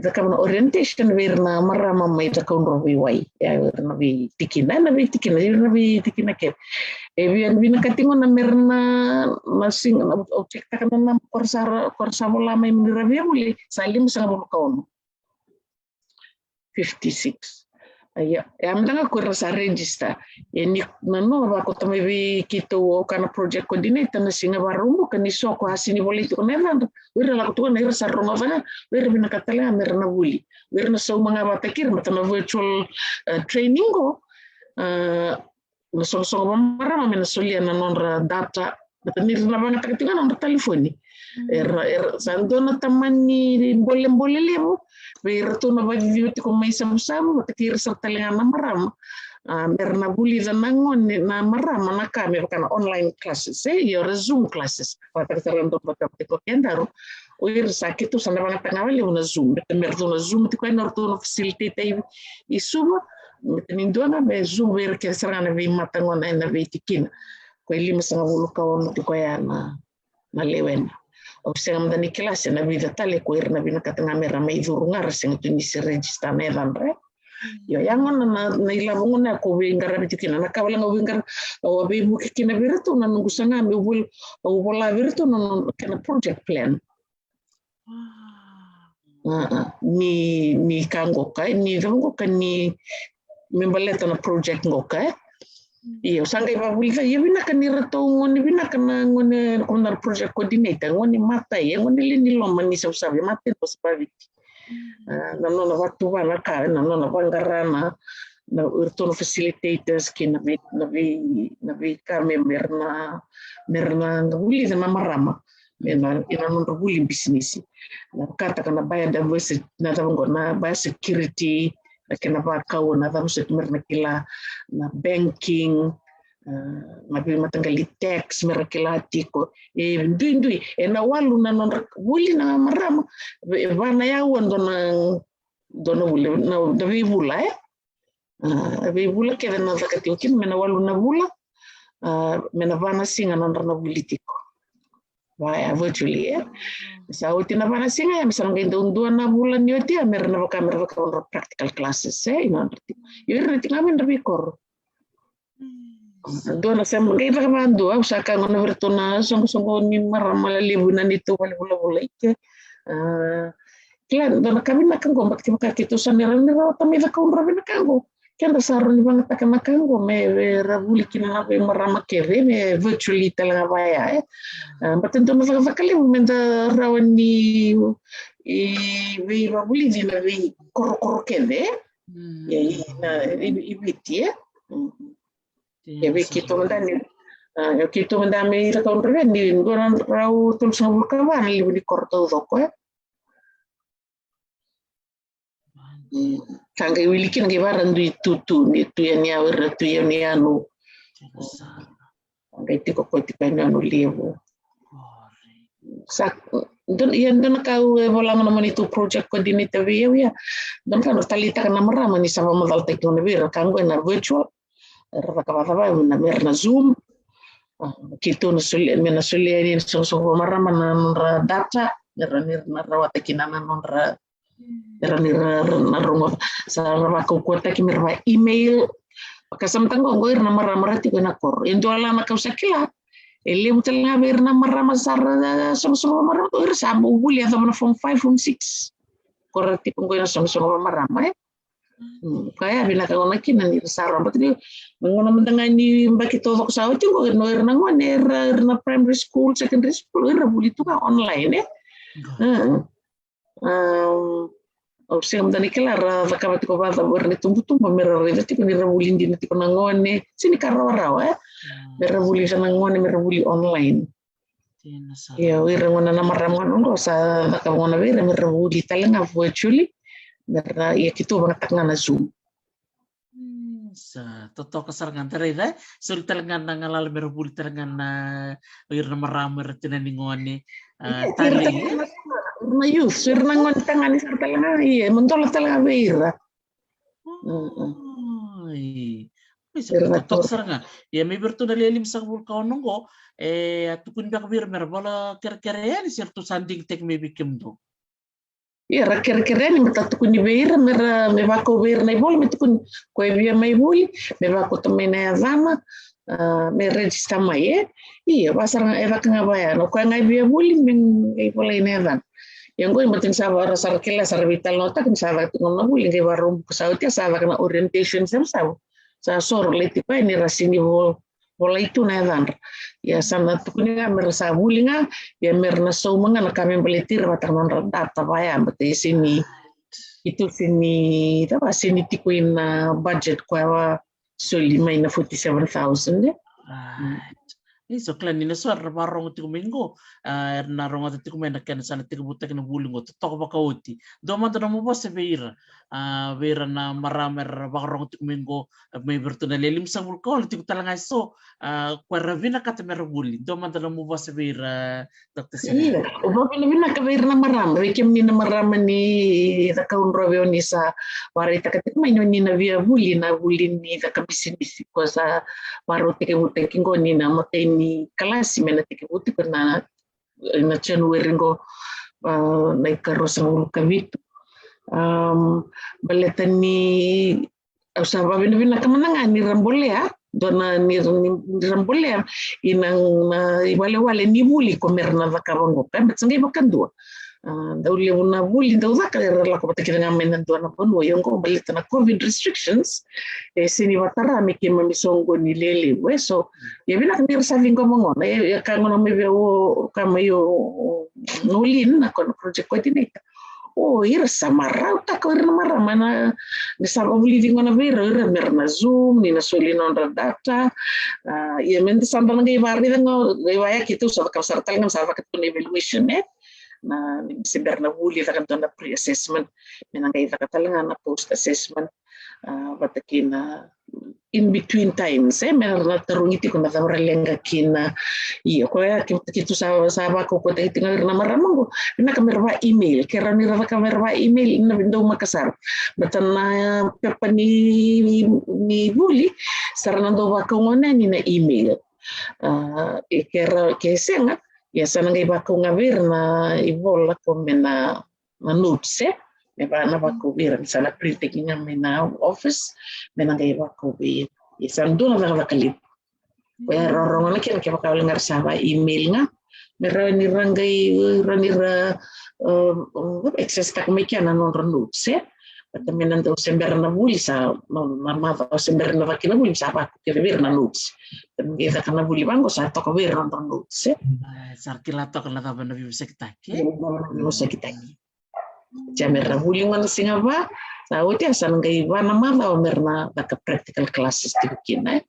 cakava na orientation vei ira na marama mai cakaudrove i wai, e, ira na veitikina, na veitikina, ira na veitikina kece. E via vinakati gona me ra na, na siga, au check taka na naba ko ra sa, ko ra sa vola mai me ra via vuli, sa limasagavulu ka ono. Fifty-six. Ia, e a mada ga ko ira sa register. E ni na no vakota mai vei keitou o kana project coordinator na siga Vakaraubuka ni so ko a sini volai tiko na yacadra. O ira lako tiko na ira sa rogoca ga, o ira vinakata tale ga me ra na vuli. O ira na sauma ga vata kei ira, mata na virtual, e, training qo. E, na soqosoqo vamarama me na solia na nodra data. Mata ni ra na vagataka tiko na nodra talifoni. Era, era sa dua na tamani bolebole levu vei iratou na vacicio tiko mai Savusavu, mata kei ira sara tale ga na marama. A, me ra na vulica na gone, na marama na ka me vaka na online classes, e, io, ra Zoom classes. Vakataka sara ga dou vata tiko kedaru. O ira sa keitou sa na vagataka ga vakalevu na Zoom. Mata me ratou na Zoom tiko ena ratou na facilitator i, i Suva. Mata ni dua ga me Zoom vei ira kece sara ga na veimataqali gone ena veitikina. Ko e limasagavulu ka ono tiko ya na, na lewena. Au sega mada ni kila se na vica tale ko ira na vinakata ga me ra mai curu ga ra sega tu ni se register na yacadra. Io, ya gona na, na ilavo gona ko veiqaravi tiko kina, na ka wale ga au veiqaravi, au a veivuke kina vei iratou na noqu saga meu vol-, au vola vei iratou na, na kena project plan. A, a, ni, ni ka qoka, ni cava qoka, ni me baleta na project qoka, e. Io, sa qai vavulica, io, vinaka ni ratou gone, vinaka na gone, ko na project coordinator, gone matai, e gone lewe ni loma ni Savusavu, e matai dua sa vaviti. A, na nona vatuva na ka, na nona vaqara na, na, iratou na facilitators kei na vei, na vei, na veika me, me ra na, me ra na vulica na marama. Ena, ena nodra vuli bisinisi. Na vakataka na biodiversity, na cava qo, na biosecurity, na kena vakau, na cava soti me ra na kila, na banking, a, na veimataqali tax me ra kila tiko. E duidui, ena walu na nodra vuli na marama, e va na yaua dua na, dua na vuli, na, na veivula, e? A, veivula kece na caka tiko kina, me na walu na vula, a, me na va na siga nodra na vuli tiko. Vaya, virtually, e. Sa oti na va na siga, e, me sa na qai dau dua na vula ni oti, a, me ra na vaka, me ra vaka nodra practical classes, e, i nodra tiko. Io, ira na tiko ga mai nodra veikoro. Dua na sema qai caka vadua, au sa ka gona vei iratou na soqosoqo ni marama lalevu na neitou vale vulavula i ke. A, kila, dua na ka vinaka qo, baleta kevaka keitou sa ni rawa ni rawata mai cakaudrove na ka qo. Keda sa rawa ni vagataka na ka qo me, me ra vuli kina na veimarama kece, me virtually tale ga vaya, e. A, baleta dua na cakacaka levu me da rawa ni, i, veivavulici na veikorokoro kece, e. Mm. E, i, na, i, i Viti, e. Mm. Ia, vei keitou mada ni, a, ia keitou mada mai Cakaudrove ni dua na drau tolusagavulu ka va na levu ni koro taucoko, e. Mm. Sa qai wili kina qai vara dui tutu, ni tu yani au, ira tu yani au. Sa qai tiko ko tiko yani au levu. Sa, dua, ia dua na ka au e vola gona mo ni tu project coordinator vei au, ia. Dua na ka au taleitaka na marama ni sa vakamacalataki gona vei ira ka qo ena virtual. Era caka vakacava, na me ra na Zoom. A, keitou na solia, me na solia yani na soqosoqo vakamarama na nodra data, me ra ni na rawata kina na nodra, me ra ni ra, ra na rogo, sa ra vakaukauwataki me ra va email. Vakasamataka qo, qo ira na marama ra tiko ena koro. E dua la na ka au sa kila, e levu tale ga vei ira na marama sa ra soqosoqo vakamarama, o ira sa bau vuli yacova na form five, form six. Ko ra tiko qo ena soqosoqo vakamarama, e. Mm, ka ya vinaka gona kina ni ra sa roba tiko. Na gauna mada ga ni yabaki taucoko sa oti qo, o ira na gone, era, era na primary school, secondary school, era vuli tu ga online, e. Mm. Um, au sega mada ni kila ra cakava tiko vakacava o ira na itubutubu me ra raica tiko ni ra vuli dina tiko na gone, se ni ka rawarawa, e. Mm. Me ra vulica na gone, me ra vuli online. Ia, o ira gona na marama gona qo sa cakava gona vei ira me ra vuli tale ga virtually, me ra, ia keitou vagataka ga na Zoom. Mm. Sa totoka sara ga, da raica e soli tale ga na galala me ra vuli tale ga na, o ira na marama, ira na tinani gone. Ira na youth, ira na gone tagane sara tale ga, ia, e madola tale ga vei ira. Sa totoka sara ga. Ia, mai vei iratou na lewe limasagavulu ka ono oqo, e a tukuni beka vei ira me ra vola kerekere yani se ratou sa digitaki mai vei kemudou? Ia, ra kerekere yani me ta tukuni vei ira, me ra, me vakau vei ira na ivola, me tukuni ko e via mai vuli, me vakauta mai na yacana, a, me register mai, e. Ia, vaka sara ga, e caka ga vaya, o koya ga e via vuli, me qai volai na yacana. Ia, oqo e mata ni sa va, ra sa ra kila, sa ra veitalanoataka ni sa caka tiko na vuli, qai vakarau buka sa oti, sa caka na orientation, sa, sa, sa soro lai tiko yani, ra sini vo volai tu na yacadra. Ia, sa na tukuni ga me ra sa vuli ga, ia, me ra na sauma ga na ka me baleti ira vata na nodra data vaya, baleta e sini, keitou sini, cava, sini tiko ina budget koya va soli mai na forty-seven thousand, e? Right. Isa, o kila ni na so era na vakarogo tiko mai qo, a, era na rogoca tiko mai na kena sa na tekivutaki na vuli qo, totoka vakaoti. Dua mada nomu vosa vei ira, a, vei ira na marama era vakarogo tiko mai qo, mai vei iratou na lewe limasagavulu ka ono, tiko tale ga e so, a, ko era vinakata me ra vuli. Dua mada nomu vosa vei ira, Doctor Serena. Ia, au vakavinavinaka vei ira na marama, vei kemuni na marama ni Cakaudrove, o ni sa vakaraitaka tiko mai ni o ni na via vuli, na vuli ni caka bisinisi ko sa vakarau tekivutaki qo, ni na imatai ni kalasi me na tekivu tiko na, na January qo, a, na ikaruasagavulu ka vitu. Am, baleta ni au sa vakavinavinaka mada ga ni ra bolea, dua na ni, ni, ni ra bolea ina, na iwalewale ni vuli ko me ra na cakava qo. Ka, baleta sa qai vakadua, a, dau levu na vuli dau caka era lako vata kece ga mai na dua na vanua. Ia qo baleta na COVID restrictions, e sini vakatara me keimami soqoni lelevu, e. So, ia vinaka ni ra sa ciqoma qo, na, e, e ka qo na mai vei au, ka mai o, o Nolin, na ko na project coordinator. O ira sa marautaka o ira na marama na, ni sa vakavulici gona vei ira, o ira me ra na Zoom, ni na soli nodra data. A, ia me da sa da na qai vakaraica qo, qai vaya keitou sa cakava sara tale ga, sa caka tu na evaluation, e? Na, ni se bera na vuli, caka dua na pre-assessment, me na qai caka tale ga na post-assessment, a, vata kei na in between times, e, me ra na tarogi tiko na cava ra leqa kina. Ia, koya ke, keitou sa, sa vakaukauataki tiko ga ira na marama qo, vinaka me ra va email, ke rawa ni ra caka me ra va email, na daumaka sara. Baleta na pepa ni, ni vuli, sa ra na dau vakau gona yani na email. A, e ke ra, ke sega, ia sa na qai vakau ga vei ira na ivola ko me na na notes, e? Me va na vakau vei ira, ni sa na printaki ga mai na office, me na qai vakau vei ira. Ia sa dua na cakacaka levu. Koya e rorogo na kena kevaka o le ga ra sa va email ga. Me rawa ni ra qai, rawa ni ra, e, e, access taka mai kea na nodra notes, e? Baleta me na dau se bera na vuli sa, na, na macawa se bera na caka na vuli sa vakau kece vei ira na notes. Baleta me qai caka na vuli vaqo sa toka vei ira na nodra notes, e? A, sa ra kila toka na cava na veivosakitaki, e? Na cava na veivosakitaki. Ia me ra vuli gona siga va, sa oti a sa na qai va na macawa me ra na caka practical classes tiko kina, e.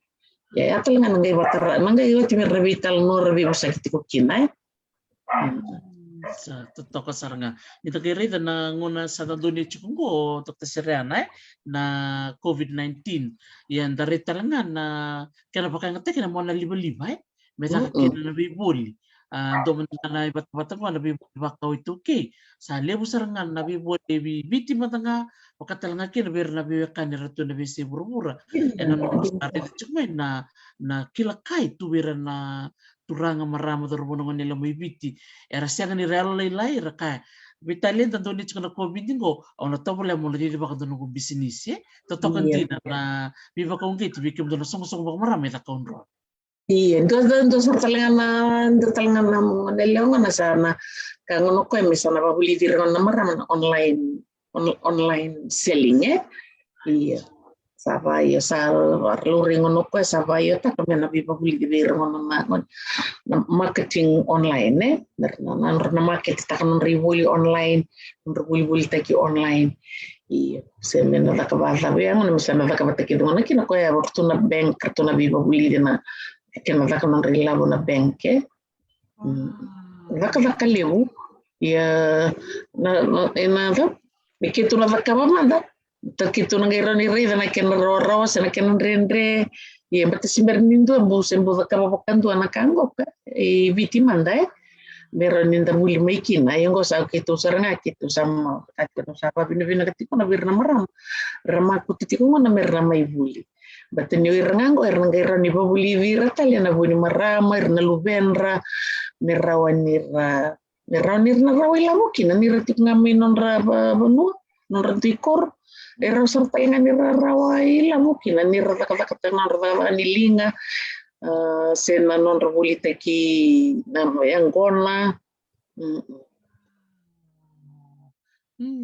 Ia, ia tale ga na qai vatara, na qai oti me ra na veitalanoa, ra veivosaki tiko kina, e. Mm, sa totoka sara ga. Ni da qai raica na gauna sa da donuya tiko qo, Doctor Sereana, e, na COVID nineteen. Ia da raica tale ga na kena vakayagataki na mona livaliva, e. Me caka kina na veivoli. A, dua mada ga na ivatavata qo na veivoli vakau iTaukei. Sa levu sara ga na veivoli e Viti mada ga, vaka tale ga kina vei ira na veiwekani era tu na veiyasai vuravura. Ena nodra sa raica tiko mai na, na kila kai tu vei ira na turaga, marama, cauravou, na gone yalewa mai Viti. Era sega ni ra yalolailai, era kaya, veitalia da donuya tiko na COVID qo, au na tovolea meu na cici vakadua noqu bisinisi, e? Totoka dina na veivakauqeti vei kemudou na soqosoqo vakamarama e Cakaudrove. Ia, dua, dua, dua sara tale ga na, dua tale ga na gone yalewa gona sa na, ka gona o koya me sa na vakavulici ira gona na marama na online, on-, online selling, e? Ia. Sa va, ia, sa laurai gona o koya, sa vakayagataka me na veivakavulici vei ira gona na, na, na marketing online, e? Na, na, na, na market taka nodra ivoli online, nodra volivolitaki online. Ia, se me na caka vacava ya gona, me sa na caka vata kece gona kina koya, ratou na bank, ratou na veivakavulici na kena caka nodra ilavo na bank, e. Mm. Cakacaka levu. Ia, na, na, e na ca, me keitou na cakava mada, Taki tu na qai rawa ni raica na kena rawarawa se na kena dredre. Ia bata se bera ni dua bau se bau cakava vakadua na ka qo ka e Viti mada e. Me rawa ni da vuli mai kina. Ia qo sa keitou sara ga keitou sa ma kati keitou sa vavinavinaka tiko na vei ira na marama. Ra makuta tiko gona me ra na mai vuli. Bata ni o ira ga qo era na qai rawa ni vavulici ira tale na vu ni marama, ira na luvedra, me rawa ni ra me rawa ni ra na rawa ilavo kina ni ra tiko ga mai nodra vanua, nodra dui koro. E rawa sara tale ga ni ra rawa ilavo kina ni ra cakacakataka nodra cakacaka ni liga se na nodra volitaki na yaqona.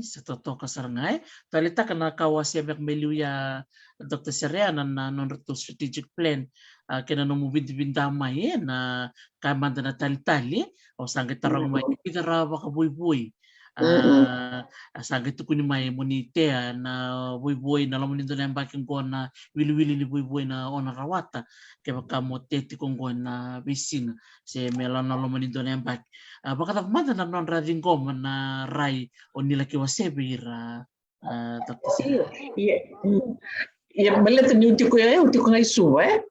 Sa totoka sara ga e. Taleitaka na ka au a sebeka mai liu ya Doctor Sereana na nodratou strategic plan. A kena nomu vidavida mai e na ka mada na talitali e. Au sa qai taroga mai e vica ra vakavoivoi. A sa qai tukuni mai mo ni tea na voivoi na loma ni dua na yabaki qo na wiliwili ni voivoi na o na rawata. Kevaka mo tea tiko qo na veisiga se me la na loma ni dua na yabaki. A vakacava mada na nodra ciqoma na rai o ni laki wasea vei ira a Doctor Sereana? Ia baleta niu tiko ya au tiko ga i Suva e.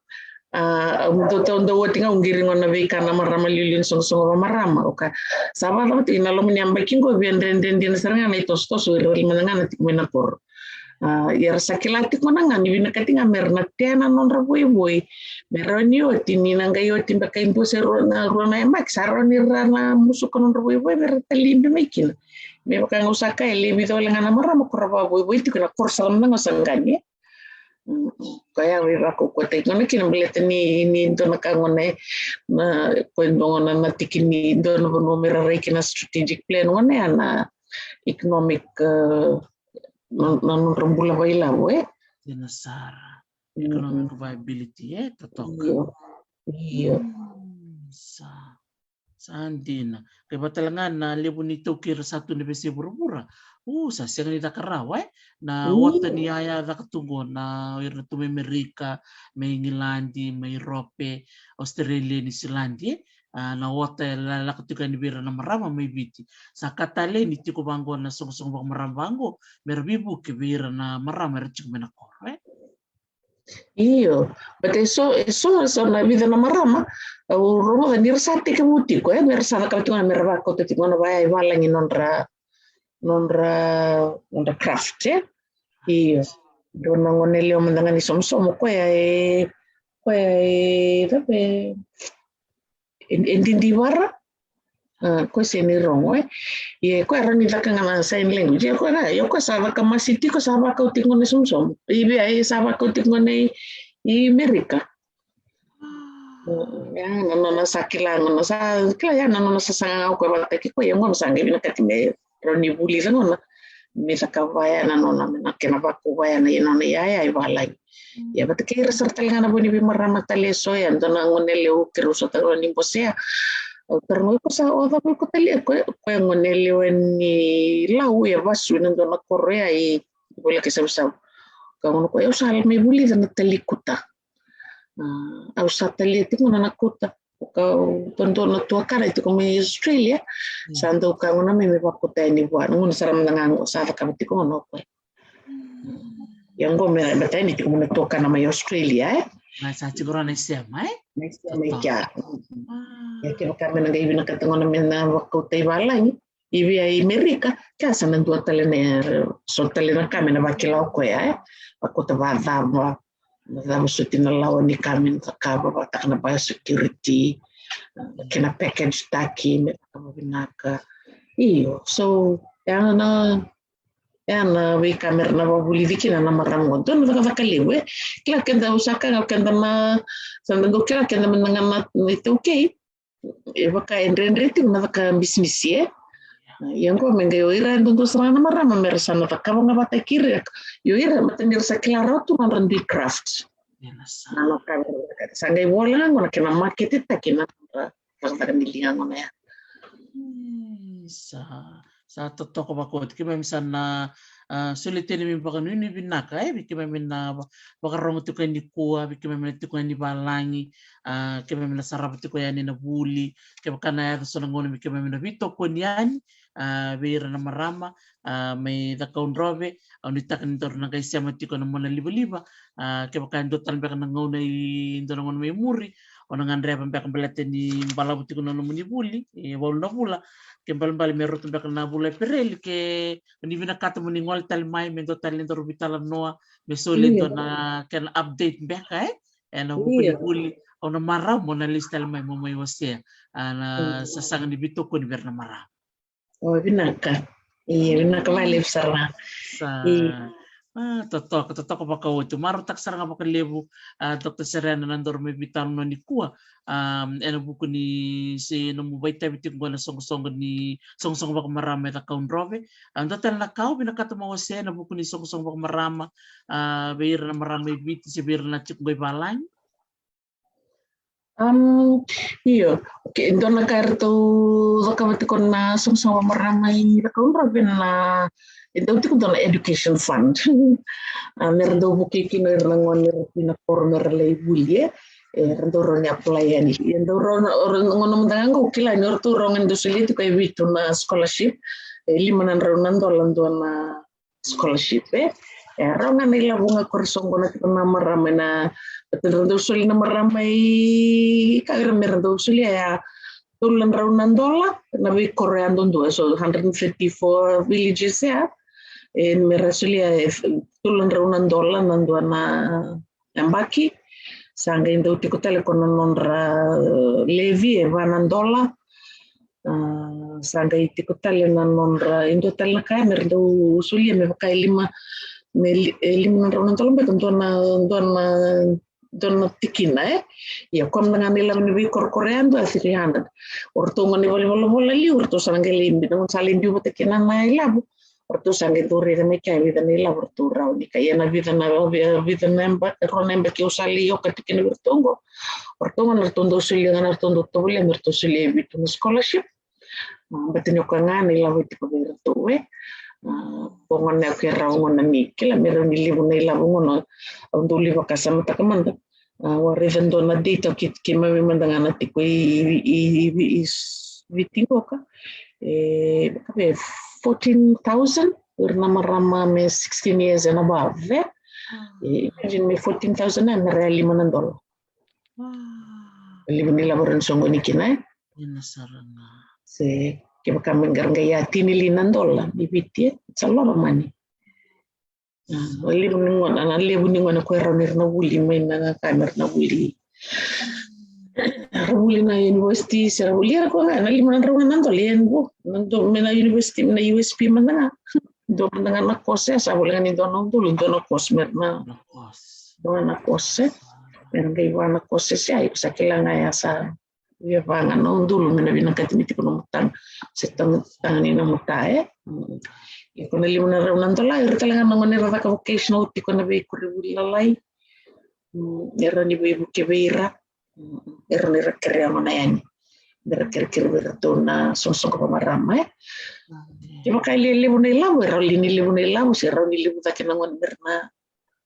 A au dau tau dau oti ga au qiri gona veika na marama liuliu ni soqosoqo vamarama oka. Sa vakacava tiko i na loma ni yabaki qo via dredre dina sara ga na i tosotoso ira lima na ga na tiko mai na koro. A ia ra sa kila tiko na ga ni vinakati ga me ra na tea na nodra voivoi. Me rawa ni oti ni na qai oti beka i dua se rua na rua na yabaki sa rawa ni ra na musuka nodra voivoi me ra talibi mai kina. Me vaka ga au sa kaya e levu vica wale ga na marama ko ra vakavoivoi tiko na koro sara mada ga au sa qani e. Koya au veivakaukauataki gona kina baleta ni ni dua na ka gona e na koya dua gona na tiki ni dua na vanua me ra rai kina strategic plan gona ya na economic na nodra bula vakailavo e. Dina sara. Economic viability e totoka. Io. Io. Sa sa dina. Kei vata tale ga na levu ni taukei ra sa tu na veisei vuravura. U sa sega ni caka rawa e na ota ni yaya caka tu qo na o ira tu mai Amerika, mai Igiladi, mai Iurope, Australia, Niusiladi e. A na ota e lako tiko yani vei ira na marama mai Viti. Sa ka tale ni tiko vaqo na soqosoqo vakamarama vaqo me ra veivuke vei ira na marama era tiko mai na koro e. Io, but e so e so so na vica na marama au rogoca ni ra sa tekivu tiko e me ra sa cakava tiko na me ra vakauta tiko na vaya i valagi nodra nodra nodra craft e. Io, dua na gone lewa mada ga ni somosomo koya e koya e cava e e didivara. Koya se ni rogo e. Ia koya rawa ni caka ga na sign language. Ia koya ga, ia koya sa caka masi tiko, sa vakau tiko gona i somosomo. I via, i sa vakau tiko gona i Merika. Ia na nona sa kila gona, sa kila ia na nona sasaga ga o koya vakataki koya, ia gona sa qai vinakati me rawa ni vulica gona me cakava ya na nona, me na kena vakuva ya na nona iyaya i valagi. Ia vata kei ira sara tale ga na vo ni veimarama tale e so ya, dua na gone lewa keirau sa tara ni bosea. Au tara gona ko sa o cava iko tale, ko e gone lewa ni Lau e vasu ena dua na koro ya i Voleka i Savusavu. Ka gona ko au sa mai vulica na tali kuta. Au sa talia tiko gona na kuta. Ka dua na tuakana e tiko mai Australia sa dau ka gona mai me vakuta yani vua na gona sara mada ga qo sa cakava tiko gona o koya. Ia qo me bata yani tiko mai na tuakana mai Australia e. Mai sa tiko rawa na isema e. Na isema i kea. Ia kevaka me na qai vinakata gona me na vakauta i valagi i via i Merika, kea sa na dua tale na so tale na ka me na vakila o koya e. Vakauta vacava na cava soti na lawa ni ka me na cakava, vakataka na biosecurity, kei na package taki me cakava vinaka. Io, so ya na ya na veika me ra na vavulici kina na marama qo. Dua na cakacaka levu e. Kila keda au sa ka ga keda na sa na dau kila keda me na ga na itaukei. E vaka e dredre tiko na caka bisinisi e. Ia qo me qai o ira e dodonu sara ga na marama me ra sa na cakava ga vata kei ira. Io ira mata ni ra sa kila rawa tu na nodra dui craft. Na nodra sa qai vola ga qo na kena maketetaki na nodra cakacaka ni liga gona ya. Sa sa totoka vakaoti keimami sa na A, solia tiko na neimami vakanuinui vinaka, e, vei keimami na va-, vakarogo tiko yani nikua, vei keimami na tiko yani valagi, a, keimami na sarava tiko yani na vuli, kevaka na yaco so na gauna me keimami na veitokoni yani, a, vei ira na marama, a, mai Cakaudrove, au nuitaka ni daru na qai sema tiko na mona livaliva, a, kevaka e dua tale beka na gauna i dua na gauna mai muri, o na gadreva beka baleta ni balavu tiko na nomuni vuli, e walu na vula, ke balebale me rauta beka na vula Epereli, ke ni vinakata mo ni gole tale mai, me dua tale ni daru veitalanoa, me soli e dua na kena update beka, e? E na vuku ni vuli, au na marau mo na lesu tale mai mo mai wasea, a, na sasaga ni veitokoni vei ira na marama. O, vinaka. Io, vinaka vakalevu sara. Sa, a, totoka, totoka vakaoti. Marautaka sara ga vakalevu, a, Doctor Serena na daru mai veitalanoa nikua. A, e na vuku ni se nomu vakaitavi tiko qo na soqosoqo ni, soqosoqo vakamarama e Cakaudrove. A, dua tale na ka au vinakata mo wasea e na vuku ni soqosoqo vakamarama, a, vei ira na marama i Viti se vei ira na tiko qo i valagi. Um, io, okay, dua na ka eratou cakava tiko na soqosoqo vakamarama i Cakaudrove na, e dau tiko dua na education fund. A, me ra dau vukei kina ira na gone era tu na koro me ra lai vuli, e. E, ra dau rawa ni apply yani. E dau rawa na, o ra, gauna mada ga qo au kila ni o ratou rawa ga ni dau solia tiko e vitu na scholarship. E lima na drau na dola dua na scholarship, e. E rawa ga na ilavo ga ko ra soqona tiko na marama na, baleta ra dau soli na marama i, ka ira me ra dau solia ya, tolu na drau na dola na veikoro yadudua, so hundred and thirty-four villages ya. E, me ra solia, e, tolu na drau na dola na dua na yabaki. Sa qai dau tiko tale ko na nodra, e, levy e va na dola. A, sa qai tiko tale na nodra, e dua tale na ka me ra dau solia me vaka e lima, me li-, e lima na drau na dola beka dua na, dua na, dua na tikina, e. Ia, koya mada ga na ilavo ni veikorokoro yadua e three hundred. O ratou gone valenivolavola liu, o ratou sa na qai lai biu, na gauna sa lai biu vata kina na ilavo, o ratou sa qai dau raica mai kea e vica na ilavo o ratou rawa ni kaya, na vica na, vi-, vica na yabaki, rua na yabaki au sa lai oka tiko kina vei ratou qo. O ratou ga na ratou dau solia ga na ratou dau tovolea me ratou solia e vitu na scholarship. A, baleta ni o koya ga na ilavo e tiko vei ratou, e. A, ko gone au ke rawa gona ni kila me rawa ni levu na ilavo gona. Au dau lai vakasamataka mada. A, au a raica dua na data o kei, keimami mada ga na tiko i, i, i, i Viti qoka. E, vaka e fourteen thousand, ira na marama me sixteen years and above, e. E, imagine me fourteen thousand, e, me ra lima na dola. Lima ni ilavo ra na soqoni kina, e. Ina sara ga. Se, kevaka me qaraqa ya tini li na dola ni Viti, e, it's a lot of money. Mm, na levu ni gone, na levu ni gone ko e rawa ni ra na vuli mai na ka me ra na vuli. Ra vuli na university, se ra vuli, era ko ga na lima na drau na dola, e, na vo, na do, me na university, me na U S P mada ga. Dua mada ga na course, sa vuli ga ni dua na udolu, dua na course me ra na. Na course. Dua na course, e. Me ra qai va na course, se, ai, sa kila ga ya sa via va ga na udolu me na vinakati me tiko nomu taga. Se taga, taga ni nomu ta, e. Mm. Ia ko na lima na drau na dola, ira tale ga na gone era caka vocational tiko na veikoronivuli lalai. Mm, era ni veivuke vei ira. Mm, era ni ra kerea gona yani. Me ra kerekere vei iratou na soqosoqo vakamarama, e. Kevaka e levu na ilavo, e rawa li ni levu na ilavo, se rawa ni levu cake na gone me ra na,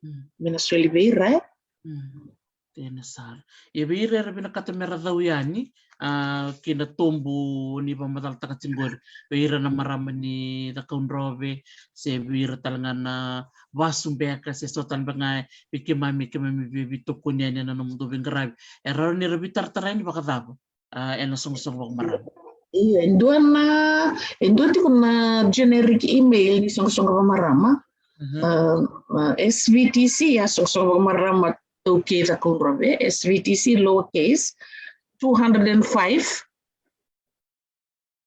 mm, me na soli vei ira, e. Mm. Ena sara. Ia vei ira era vinakata me ra cau yani, a, ki na tobu ni vakamacalataka tiko qori, vei ira na marama ni Cakaudrove, se vei ira tale ga na vasu beka, se so tale beka ga vei keimami, keimami via veitokoni yani ena nomudou veiqaravi. E rawa ni ra veitaratara yani vakacava, a, ena soqosoqo vakamarama? Ia, e dua na, e dua tiko na generic email ni soqosoqo vakamarama. Mhm. A, a, S V T C, a, soqosoqo vakamarama Taukei Cakaudrove, S V T C lowercase two hundred and five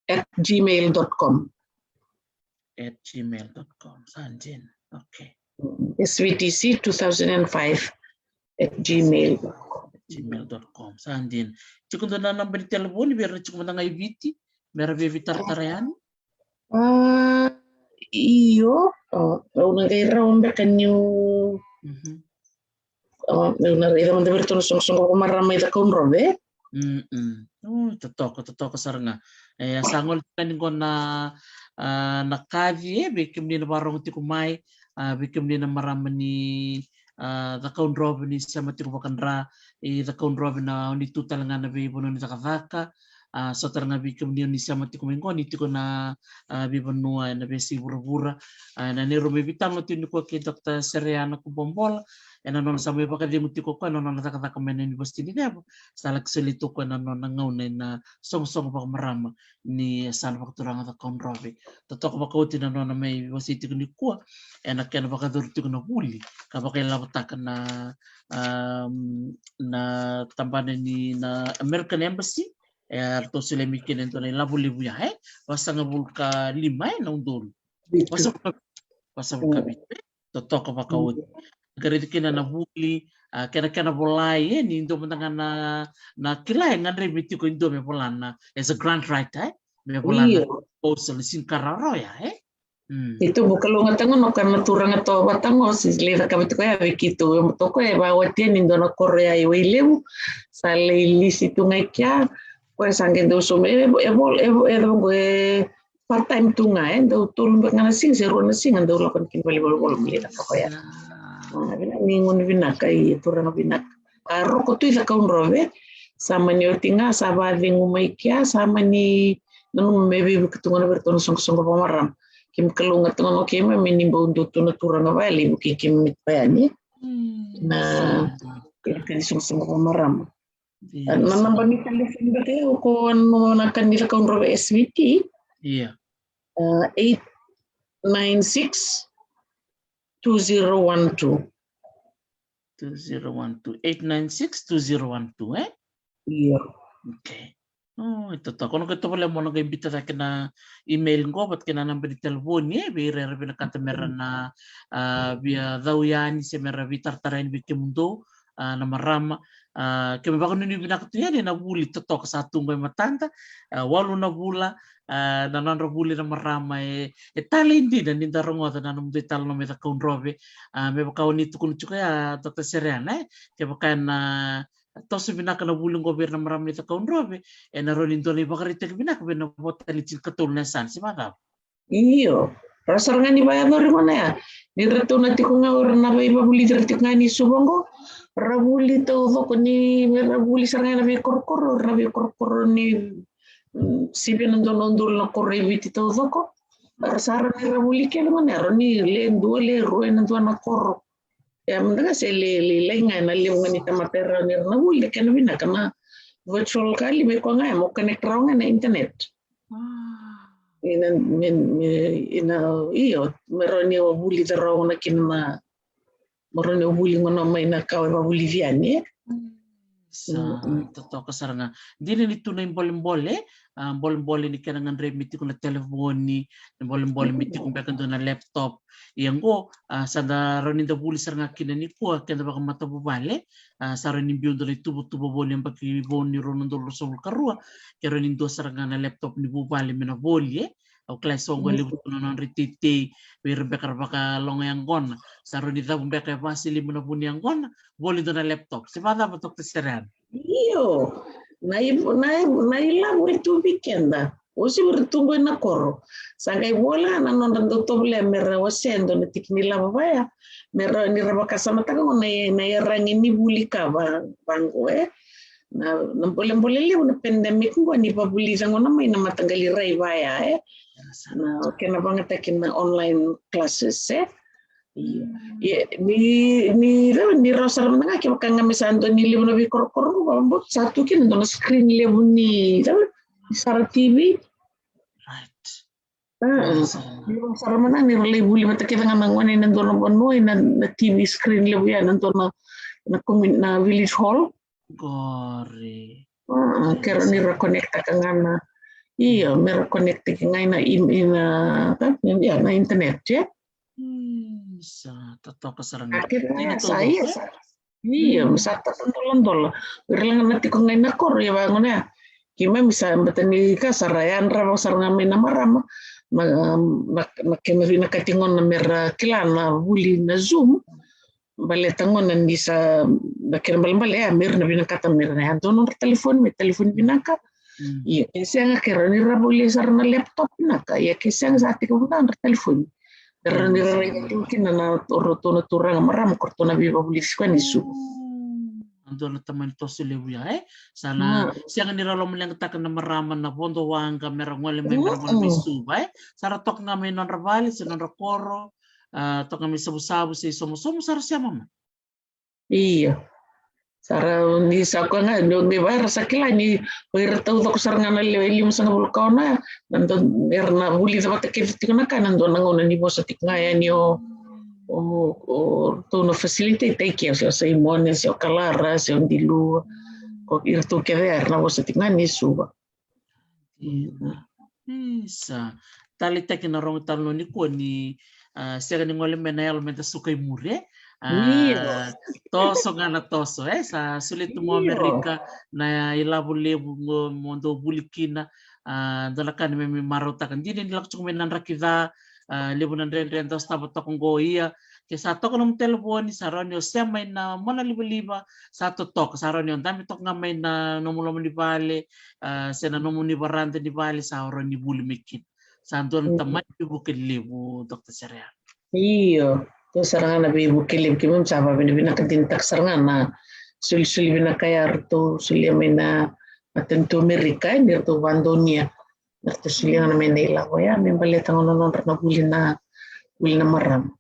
at gmail dot com. At gmail dot com. Sa dina. Okay. S V T C two thousand and five at gmail dot com. Gmail dot com. Sa dina. Tiko dua na naba ni telefoni vei ira tiko mada ga i Viti me ra via veitaratara yani? A, io, a, au na qai rawa beka niu, mhm, a, au na raica mada vei iratou na soqosoqo vakamarama i Cakaudrove. Mm-mm. O, totoka, totoka sara ga. E, a sa gole tiko yani qo na, a, na kaci, e, vei kemuni na vakarogo tiko mai, a, vei kemuni na marama ni, a, Cakaudrove ni sema tiko vakadra i Cakaudrove, na, o ni tu tale ga na veivanua ni cakacaka, a, so tale ga vei kemuni o ni sema tiko mai qo, ni tiko na, a, veivanua ena veiyasai vuravura. A, na neirau mai veitalanoa tiko nikua kei Doctor Sereana Kubuabola, ena nona sa mai vakacegu tiko o koya na nona cakacaka mai na University ni Ceva, sa laki soli tu o koya na nona gauna ena soqosoqo vakamarama ni yasana vakaturaga Cakaudrove. Totoka vakaoti na nona mai wasei tiko nikua ena kena vakayacori tiko na vuli ka vakailavotaka na, am, na tabana ni na American Embassy, e, eratou solia mai kina e dua na ilavo levu ya, e, vasagavulu ka lima, e, na udolu. Vitu. Vasagavulu ka, vasagavulu ka vitu, e. Totoka vakaoti. Qai raici kina na vuli, a, kena, kena volai, e, ni dua mada ga na, na kila e gadrevi tiko e dua me vola na, as a grant writer, e, me vola na, io, proposal, sini ka rawarawa ya, e. Mm. Keitou bau kalougata ga o koya na turaga toka vata qo, sa lai cakava tiko ya vei keitou, e, toka e vakawatia ni dua na koro ya i Wailevu, sa lai lisi tu ga i kea, koya sa qai dau sauma, e, e, vol-, e, e, e, part time tu ga, e, dau tolu beka ga na siga se rua na siga dau lako na kena valenivolavola me lai cakava ya. A, vinaka, ni gone vinaka, i turaga vinaka. A, Roko tu i Cakaudrove, sa mani oti ga, sa vakacegu mai kea, sa mani nanuma me veivuke tu ga vei iratou na soqosoqo vakamarama. Keimami kalougata ga o keimami ni bau dua tu na turaga vakalevu kei keimami tu yani. Mm. Na, sa, na kena isoqosoqo vakamarama. Yes. Na naba ni talevoni beka ya, o koya na ka ni Cakaudrove S V T. Ia. A, eight nine six, two zero one two. Two zero one two. Eight nine six, two zero one two, e? Io. Okay. O, e totoka. O na qai tovolea mo na qai biuta cake na email qo vata kei na naba ni talevoni, e, vei ira era vinakata me ra na, a, via cau yani se me ra veitaratara yani vei kemudou, a, na marama. A, keimami vakanuinui vinaka tu yani na vuli totoka sa tu qo e matada, a, walu na vula, a, na nodra vuli na marama, e, e talei dina ni da rogoca na nomudou italanoa mai Cakaudrove, a, me vaka o ni tukuna tiko ya, Doctor Sereana, e, kevaka ena toso vinaka na vuli qo vei ira na marama ni Cakaudrove, ena rawa ni dua na ivakaraitaki vinaka vei na vo tale ni tinikatolu na yasana, se vakacava? Io. Ra sara ga ni vakayacori gona ya. Ni ratou na tiko ga o ira na veivakavulici ra tiko ga ni Suva qo, ra vuli taucoko ni, me ra vuli sara ga ena veikorokoro, o ira na veikorokoro ni, mm, sivia na dua na udolu na koro e Viti taucoko. Ra sa rawa ni ra vuli kece gona ya, rawa ni le dua, le rua ena dua na koro. E, mada ga se le, le, lailai ga ena levu ga ni tamata e rawa ni ra na vuli, na kena vinaka na virtual ka li, me koya ga ya mo connect rawa ga ena internet. Ah. Ina, me, me, ina, io, me rawa ni o vulica rawa gona kina na, me rawa ni o vuli gona mai na ka o vakavulici yani, e? Mm. Sa, mm, mm, totoka sara ga. Dina ni tu na ibolebole, a, bolebole ni kena gadrevi me tiko na talevoni, na bolebole me tiko beka dua na laptop. Ia qo, a, sa da rawa ni da vuli sara ga kina nikua, keda vakamatavuvale, a, sa rawa ni biu dua na ituvatuva voli yabaki vou ni rua na udolu ruasagavulu ka rua, ke rawa ni dua sara ga na laptop ni vuvale me na voli, e. Au kila e so qo e levu tu na nodra iteitei, vei ira beka ra vakaloga yaqona. Sa rawa ni cavu beka e vasili mai na vu ni yaqona, voli dua na laptop. Se vakacava, Doctor Sereana? Io, na i-, na i-, na ilavo e tu vei keda. O si vei ira tu qo ena koro. Sa qai vola na nodra dau tovolea me ra wasea e dua na tiki ni lavo vaya. Me ra, ni ra vakasamataka qo na i-, na iyaragi ni vuli ka va, vaqo, e. Na, na bolebole levu na pandemic qo ni vavulica gona mai na mataqali rai vaya, e. Na kena vagataki na online classes, e. Ia, mm, ia, ni, ni rawa, ni rawa sara mada ga kevaka ga me sa dua ni levu na veikorokoro, vakabauta sa tu kina dua na screen levu ni, rawa, ni sara T V. Right. A, rawa sara mada ga ni ra lai vuli vata kece ga na gone ena dua na vanua, ena, na T V screen levu ya, ena dua na, na commu-, na village hall. Qori. A, ke rawa ni ra connect-taka ga na, io, me ra connect-taki ga ina, ina, ia, na internet, e? Mm, sa totoka sara ga. A, kena, ia, sa, ia, sa. Io, mm, sa totoka doladola. Ira la ga na tiko ga ina koro, ia vaqo na ya. Keimami sa bata ni ka sa ra yadrava sara ga mai na marama. Na, na, na kena vinakati gona me ra kila na vuli na Zoom. Baleta gona ni sa, na kena balebale, e, me ra na vinakata me ra na yadua nodra talevoni, me talevoni vinaka. Ia ke sega, ke rawa ni ra volia sara na laptop vinaka. Ia ke sega, sa tekivu ga na nodra talifoni. Ke rawa ni ra raica tu kina na, o ratou na turaga, marama ko ratou na veivavulici koya ni Suva. A dua na tamani toso levu ya, e? Sa na sega ni ra lomaleqataka na marama na vodo waqa me ra gole mai, me ra gole mai Suva, e? Sa ra toka ga mai nodra vale se nodra koro, a, toka mai Savusavu se Somosomo, sa ra sema mai. Io. Sa ra, ni sa koya ga, ni, ni vaya ra sa kila ni ko ira taucoko sara ga na lewe limasagavulu ka ono ya, na dua era na vulica vata kece tiko na ka, na dua na gauna ni vosa tiko ga yani o, o, o ratou na facilitator i ke, se o Saimone, se o Kalara, se o Dilua, ko iratou kece ya era na vosa tiko ga ni Suva. Isa. Taleitaki na rogo talanoa nikua ni, a, sega ni gole mai na yalo me da suka i muri, e? A, toso ga na toso, e? Sa solia tu mai o Amerika na ilavo levu mo, mo dou vuli kina. A, dua na ka ni me, me marautaka. Dina ni lako tiko mai na draki ca, a, levu na dredre da sotava toka qo, ia ke sa toka nomu telefoni, sa rawa ni o sema mai na monalivaliva, sa totoka, sa rawa ni o dabe toka ga mai na nomu loma ni vale, a, se na nomuni varada ni vale, sa rawa ni vuli mai kina. Sa dua na tamani veivuke levu, Doctor Sereana. Io, dua sara ga na veivuke levu. Keimami sa vavinavinaka dinataka sara ga na solisoli vinaka ya ratou solia mai na matanitu Amerika, e, ni ratou vadonuya, ni ratou solia ga mai na ilavo ya me baleta ga na nodra na vuli na, vuli na marama.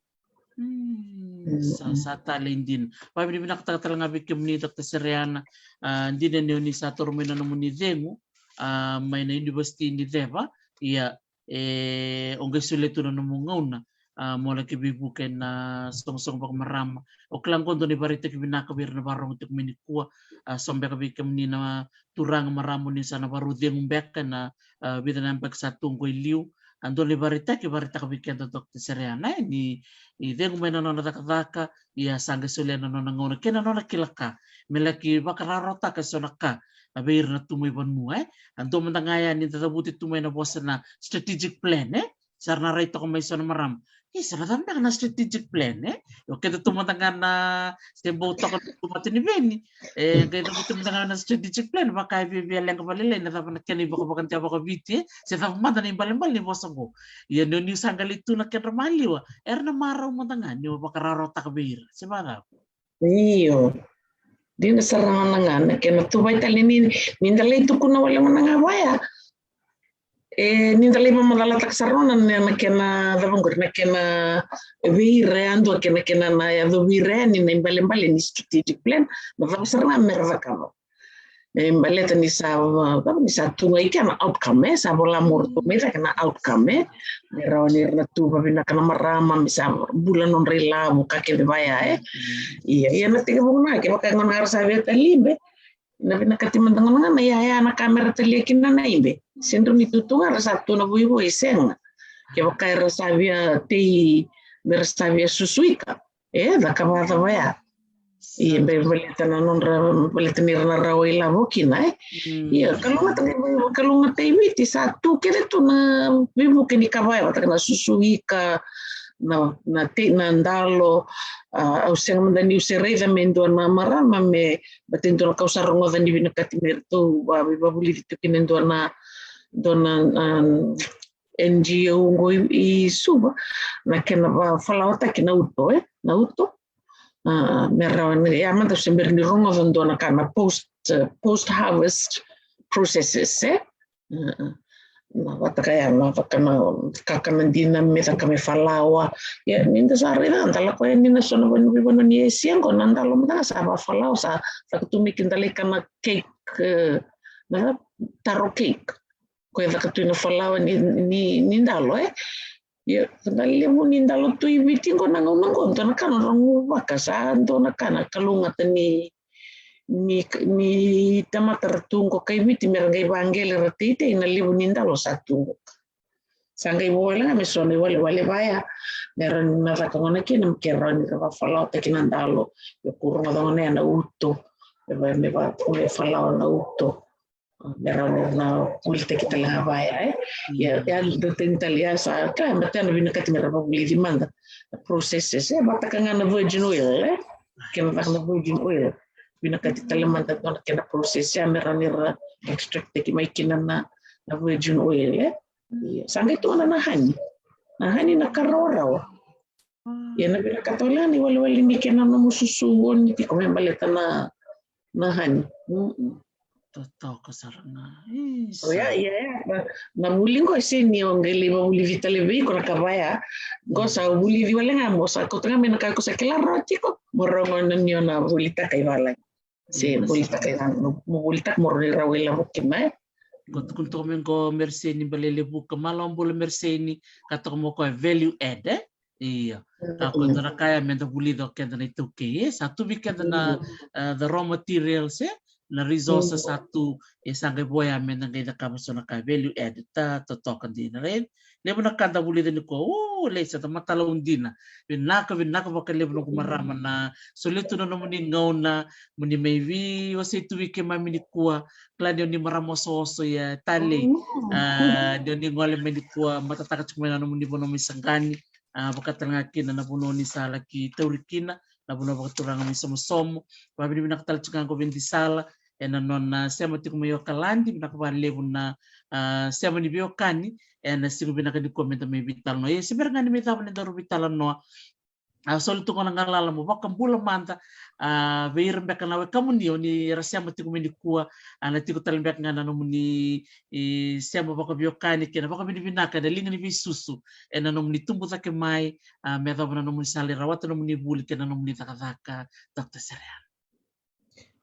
Sa, sa talei dina. Vavinavinakataka tale ga vei kemuni, Doctor Sereana. A, dina ni o ni sa toro mai na nomuni cegu, a, mai na University ni Ceva. Ia, e, o qai solia tu na nomu gauna, a, mo laki veivuke ena soqosoqo vakamarama. O kila qo dua na ivakaraitaki vinaka vei ira na vakarorogo tiko mai nikua, a, so beka vei kemuni na turaga, marama, ni sa na vakarau cegu beka ena, a, vica na yabaki sa tu qo i liu. A, dua na ivakaraitaki, vakaraitaka vei keda o Doctor Sereana, e, ni, ni cegu mai na nona cakacaka, ia sa qai solia na nona gauna kei na nona kila ka me laki vakarautaka eso na ka, a, vei ira na tu mai vanua, e. A, dua mada ga ya ni da cavuti tu mai na vosa na strategic plan, e. Sa ra na rai toka mai so na marama, e, sa na cava beka na strategic plan, e? O keda tu mada ga na se bau toka na tu mata ni veni, e, qai cavuti mada ga na strategic plan, vaka e viavia leqa vakalailai na cava na kena ivakavakadewa vakaviti, e, se cava mada na ibalebale ni vosa qo. Ia ni o ni sa qai lai tu na kedra maliwa, era na marau mada ga ni o vakarautaka vei ira, se vacava? Io. Dina sara ga na, ga na kena tu vei tale ni, ni da lai tukuna wale ga na ga vaya. E, ni da lai vakamacalataka sara ga na, na kena cava qori, na kena vei ira yadua kei na kena na yacovi ira yani na ibalebale ni strategic plan, na cava sara ga me ra cakava. E, baleta ni sa, cava, ni sa tu ga i kea na outcome, e, sa vola mo ratou mai cake na outcome, e. Me rawa ni ra na tu vavinaka na marama, me sa bula nodra ilavo, ka kece vaya, e. Ia, ia na tekivu ga, kevaka e gona ga ra sa via tali ibe, na vinakati mada gona ga na iyaya na ka me ra talia kina na ibe. Se drau ni tutu ga ra sa tu na vuivui, sega. Kevaka era sa via tei, me ra sa via susuika, e, cakava, cakava ya. Ia, me baleta na nodra, baleta ni ra na rawa ilavo kina, e. Ia, kalougata, kalougata i Viti sa tu kece tu na veivuke ni ka vaya, vata kei na susuika, na, na tei, na dalo, a, au sega mada niu se raica me dua na marama me, baleta e dua na ka au sa rogoca ni vinakati me ratou, a, veivavulici tu kina e dua na, dua na, a, N G O qo i, i Suva, na kena vakalawataki na uto, e, na uto. A, me rawa ni, ia mada se bera ni rogoca dua na ka na post, e, post harvest processes, e. A, a. Na vata kaya, na vata na kakana dina me caka me falawa. Ia, ni da sa raica, da lako yani na so na vanua, vanua ni Esia qo, na dalo mada ga sa vafalawa, sa caka tu me keda lai kana cake, e, na taro cake. Ko e caka tu na falawa ni, ni, ni dalo, e. Ia, na levu ni dalo tu i Viti qo na gauna qo, dua na ka na rogo vaka sa dua na ka na kalougata ni, ni, ni tamata ra tu qo kai Viti me ra qai vaqele ra teitei na levu ni dalo sa tu qo. Sa qai vo wale ga me so na iwalewale vaya me rawa ni na caka gona kina me ke rawa ni ra vakalawataki na dalo. Ia ko rogoca gona ya na uto, me va, me va, me falawa na uto. Me rawa ni ra na volitaki tale ga vaya, e. Ia, ia, da teni tale, ia, sa ka, e, matena vinakati me ra vavulici mada na processes, e, vata kaya ga na virgin oil, e. Kena caka na virgin oil. Vinakati tale mada dua na kena process, ia, me rawa ni ra extract taki mai kina na, na virgin oil, e. Ia, sa qai tu ga na, na honey. Na honey na ka rawarawa. Ia na vinakata wale ga ni walewale ni kena nomu susu oni tiko me baleta na, na honey. Mm-mm. Totoka sara ga. Io, ia, ia. Na, na vuli qo e sega ni o qai lai vavulici tale vei iko na ka vaya. Qo sa vulici wale ga mo sa kauta ga mai na ka ko sa kila rawa tiko. Mo rogo na ni o na volitaka i valagi. Se volitaka i valagi. Mo volitaka mo roni rawa i lavo kina, e. Ko tukuni toka mai qo Meriseni Balelevuka, malo bula Meriseni, ka toka mo ko e value add, e? Ia. Ka ko dua na ka ya me da vulica o keda na iTaukei, e? Sa tu vei keda na, e, the raw materials, e? Na resources sa tu, e sa qai vo ya me da qai cakava so na ka value add, ta totoka dina, right? Levu na ka da vulica nikua, o, lai sa da matala u dina. Vinaka, vinaka vakalevu noqu marama na solia tu na nomuni gauna, mo ni mai veiwasei tu vei keimami nikua, kila ni o ni marama osooso ia talei. A, ni o ni gole mai nikua, matataka tiko mai na nomuni vanua mai Saqani. A, vaka tale ga kina na vanua ni sa laki tauri kina, na vanua vakaturaga mai Somosomo. Vavinavinaka tale tiko ga qo Vei Disala, ena nona sema tiko mai Okaladi, vinaka vakalevu na, a, sema ni veiwekani, ena siga vinaka nikua me da mai veitalanoa. Ia, se bera ga ni mai cava ni daru veitalanoa. A, soli tu qo na galala mo vakabula mada, a, vei ira beka na wekamuni o ni ra sema tiko mai nikua, a, na tiko tale beka ga na nomuni, e, sema vakaveiwekani kei na vakavinavinaka ena liga ni veisusu, ena nomuni tubu cake mai, a, me yacova na nomuni sala i rawata nomuni vuli kei na nomuni cakacaka, Doctor Sereana.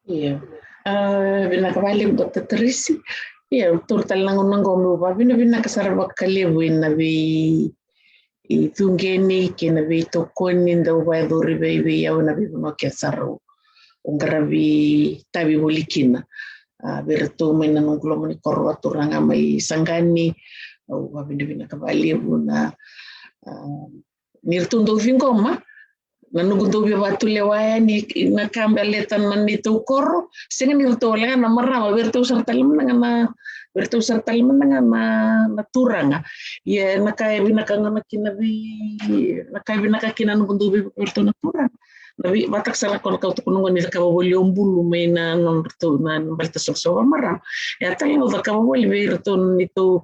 Ia. A, vinaka vakalevu, Doctor Teresi. Ia, au taura tale na gauna qo meu vavinavinaka sara vakalevu ina vei, i cuqeni kei na veitokoni dau vakayacori vei, vei au ena veivanua kece sara au qaravi itavi voli kina. A, vei iratou mai na noqu loma ni koro vakaturaga mai Saqani, au vavinavinaka vakalevu na, a, ni ratou dau ciqoma na noqu dau via vakatulewa yani na ka baleta na neitou koro. Sega ni ratou wale ga na marama, vei ratou sara tale mada ga na, vei ratou sara tale mada ga na, na turaga. Ia na ka e vinaka ga na kina vei, na ka e vinaka kina noqu dau vei, vei ratou na turaga. Na vei, vata sara ko na ka au tukuna qo ni cakava voli o bulu mai na, na ratou na, na baleta soqosoqo vakamarama. E a tale ga au cakava voli vei ratou na neitou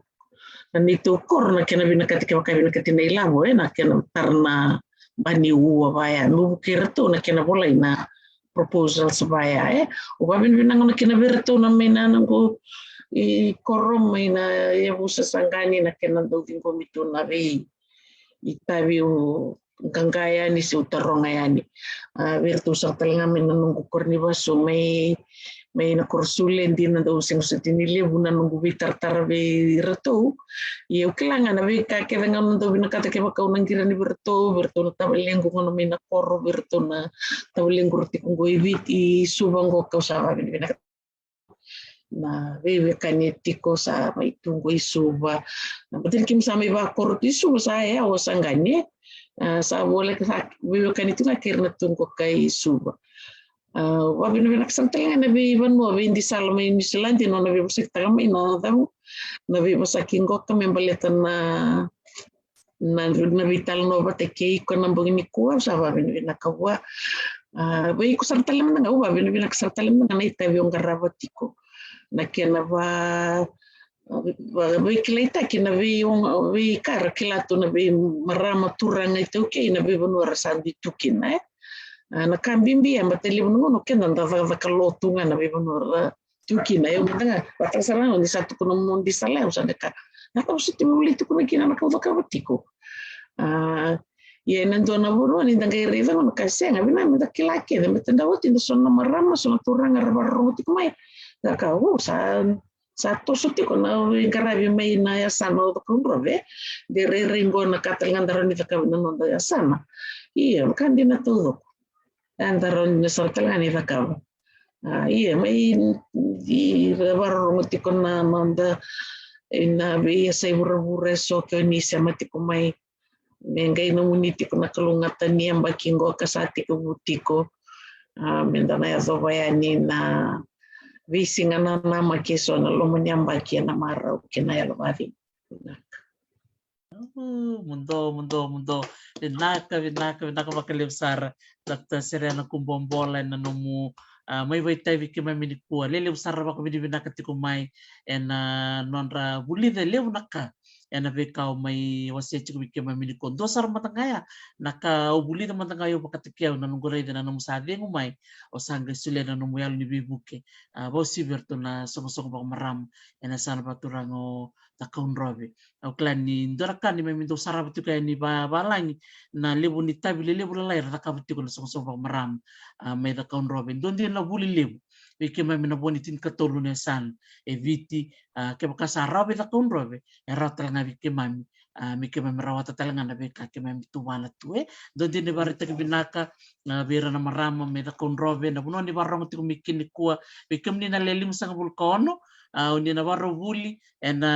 na neitou koro na kena vinakati, kevaka e vinakati na ilavo, e, na kena tara na bani ua vaya, meu vukei iratou na kena volai na proposals vaya, e. Au vavinavinaka na kena vei iratou na mai na noqu ikoro mai na yavusa Saqani na kena dau ciqomi tu na vei itavi au qaqa yani se au taroga yani. A, vei iratou sara tale ga mai na noqu koro ni vasu mai, mai na koro Sule, dina dau sega soti ni levu na noqu veitaratara vei iratou. Ia au kila ga na veika kece ga au na dau vinakata kevaka au na qiri yani vei iratou, vei iratou na tavalequ gona mai na koro, vei iratou na tavalequ ra tiko qo i Viti, i Suva qo, kau sa vavinavinaka na veiwekani e tiko sa mai tu qo i Suva. Na baleta ni keimami sa mai vakoro tu i Suva, sa yawa Saqani, e. A, sa voleka sa veiwekani tu ga kei ira na tu qo kai Suva. A, vavinavinaka sara tale ga na veivanua, Vei Disala mai New Zealand, na nona veivosakitaka mai na cau, na veivosaki qoka me baleta na na, na veitalanoa vata kei iko na bogi nikua, au sa vavinavinaka vua. A, vei iko sara tale mada ga, au vavinavinaka sara tale mada ga na itavi o qarava tiko. Na kena va, va, veikilaitaki na vei, veika ra kila tu na veimarama turaga iTaukei na veivanua ra sa dui tu kina, e. A, na ka bibi e, baleta levu na gauna o keda da cakacaka lotu ga na veivanua ra tu kina, e, au mada ga, vata sara ga ni sa tukuna mo Disala, au sa qai kaya, na cava soti me volai tukuna kina na ka au cakava tiko. A, ia ena dua na vanua ni da qai raica gona ka sega, vinaka me da kila kece, me da oti da so na marama, so na turaga ra vakarorogo tiko mai. Da kaya, o, sa, sa toso tiko na veiqaravi mai na yasana o Cakaudrove, de rairai qo na ka tale ga da rawa ni cakava na noda yasana. Ia, ka dina taucoko. Eda rawa ni sara tale ga ni cakava. A, ia, mai, i, vakarorogo tiko na noda, ina veiyasai vuravura eso ke o ni sema tiko mai. Me qai nomuni tiko na kalougata ni yabaki qo ka sa tekivu tiko. A, me da na yacova yani na veisiga nanamaki eso ena loma ni yabaki ena marau kei na yalo vakacegu. Vinaka. O, muduo, muduo, muduo. Vinaka, vinaka, vinaka vakalevu sara, Doctor Sereana Kubuabola, ena nomu, a, mai vakaitavi vei keimami nikua. Lelevu sara na vakavinavinaka tiko mai ena nodra vulica e levu na ka ena veika au mai wasea tiko vei keimami nikua. Dua sara mada ga ya na ka au vulica mada ga, au vakataki au na noqu raica na nomu sa cegu mai, o sa qai solia na nomu yalo ni veivuke, a, vakauasivi vei iratou na soqosoqo vakamarama ena yasana vakaturaga o Cakaudrove. Au kila ni dua na ka ni mai mi dau sarava tiko yani vavalagi, na levu ni itavi lelevu lalai era cakava tiko na soqosoqo vakamarama, a, mai Cakaudrove. Dua dina na vuli levu vei keimami na vo ni tinikatolu na yasana e Viti, a, kevaka sa rawa vei Cakaudrove, e rawa tale ga vei keimami, a, me keimami rawata tale ga na veika keimami tuvana tu, e. Dua dina na ivakaraitaki vinaka, a, vei ira na marama mai Cakaudrove, na vanua ni vakarorogo tiko mai kina nikua, vei kemuni na le limasagavulu ka ono, a, o ni na vakarau vuli ena,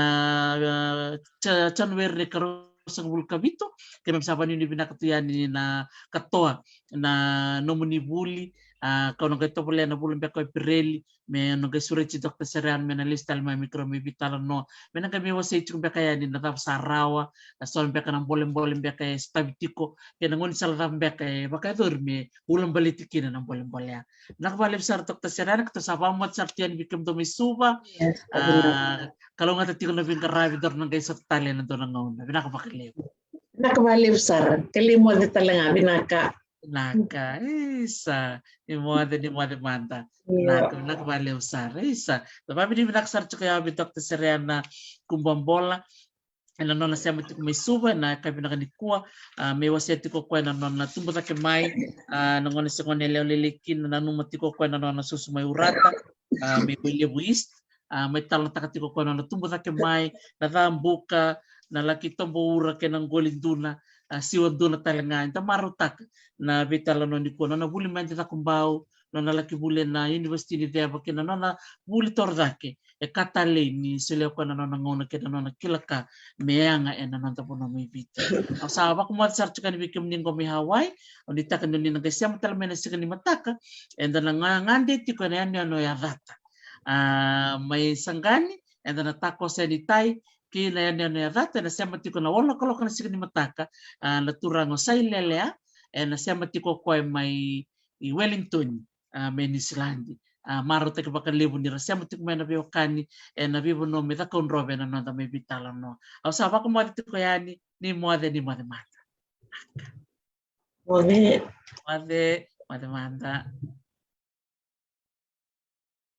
a, Ja-, January na ikaruasagavulu ka vitu, keimami sa vakanuinui vinaka tu yani na katoa na nomuni vuli, a, kau na qai tovolea na vula beka o Epereli, me na qai sureti Doctor Serean me na lesu tale mai me keirau mai veitalanoa, me na qai mai wasei tiko beka yani na cava sa rawa, na so beka na bolebole beka e sotavi tiko, kei na gaunisala cava beka e vakayacori me ulabaleti kina na bolebole ya. Vinaka vakalevu sara Doctor Serean, keitou sa vakamamata sara tu yani vei kemudou mai Suva. Yes, a, kalougata tiko na veiqaravi, daru na qai sota tale ena dua na gauna. Vinaka vakalevu. Vinaka vakalevu sara. Ka lai moce tale ga, vinaka. Vinaka, isa, ni moce, ni moce mada. Io. Vinaka, vinaka vakalevu sara, isa. Da vakavinavinaka sara tiko ya vei Doctor Sereana Kubuabola ena nona sema tiko mai Suva ena yakavi vinaka nikua, a, me wasea tiko o koya na nona tubu cake mai, a, na gauna se gauna e lewe lailai kina, nanuma tiko o koya na nona susu mai Urata, a, mai Wailevu East, a, mai talanoataka tiko o koya na nona tubu cake mai, na ca buka, na laki tobo ura kei na qoli duna, a, siwa duna tale ga. Eda marautaka na veitalanoa nikua, nona vuli mai Cakobau, nona laki vuli ena University ni Ceva kei na nona vuli torocake e ka talei ni solia o koya na nona gauna kei na nona kila ka me yaga ena noda vanua mai Viti. Au sa vakamoce sara tiko yani vei kemuni qo mai Hawaii, au nuitaka ni o ni na qai sema tale mai na siga ni mataka, eda na ga-, gade tiko ena yanuyanu o Yacata. A, mai Saqani, eda na takoso yani i tai ki na yanuyanu o Yacata, ena sema tiko ena walu na kaloko na siga ni mataka, a, na turaga o Sailelea, ena sema tiko o koya mai i Wellington, a, mai Niusiladi. A, marautaki vakalevu ni ra sema tiko mai na veiwekani ena veivanua mai Cakaudrove ena noda mai veitalanoa. Au sa vakamoce tiko yani, ni moce, ni moce mada. Moce. Moce, moce mada.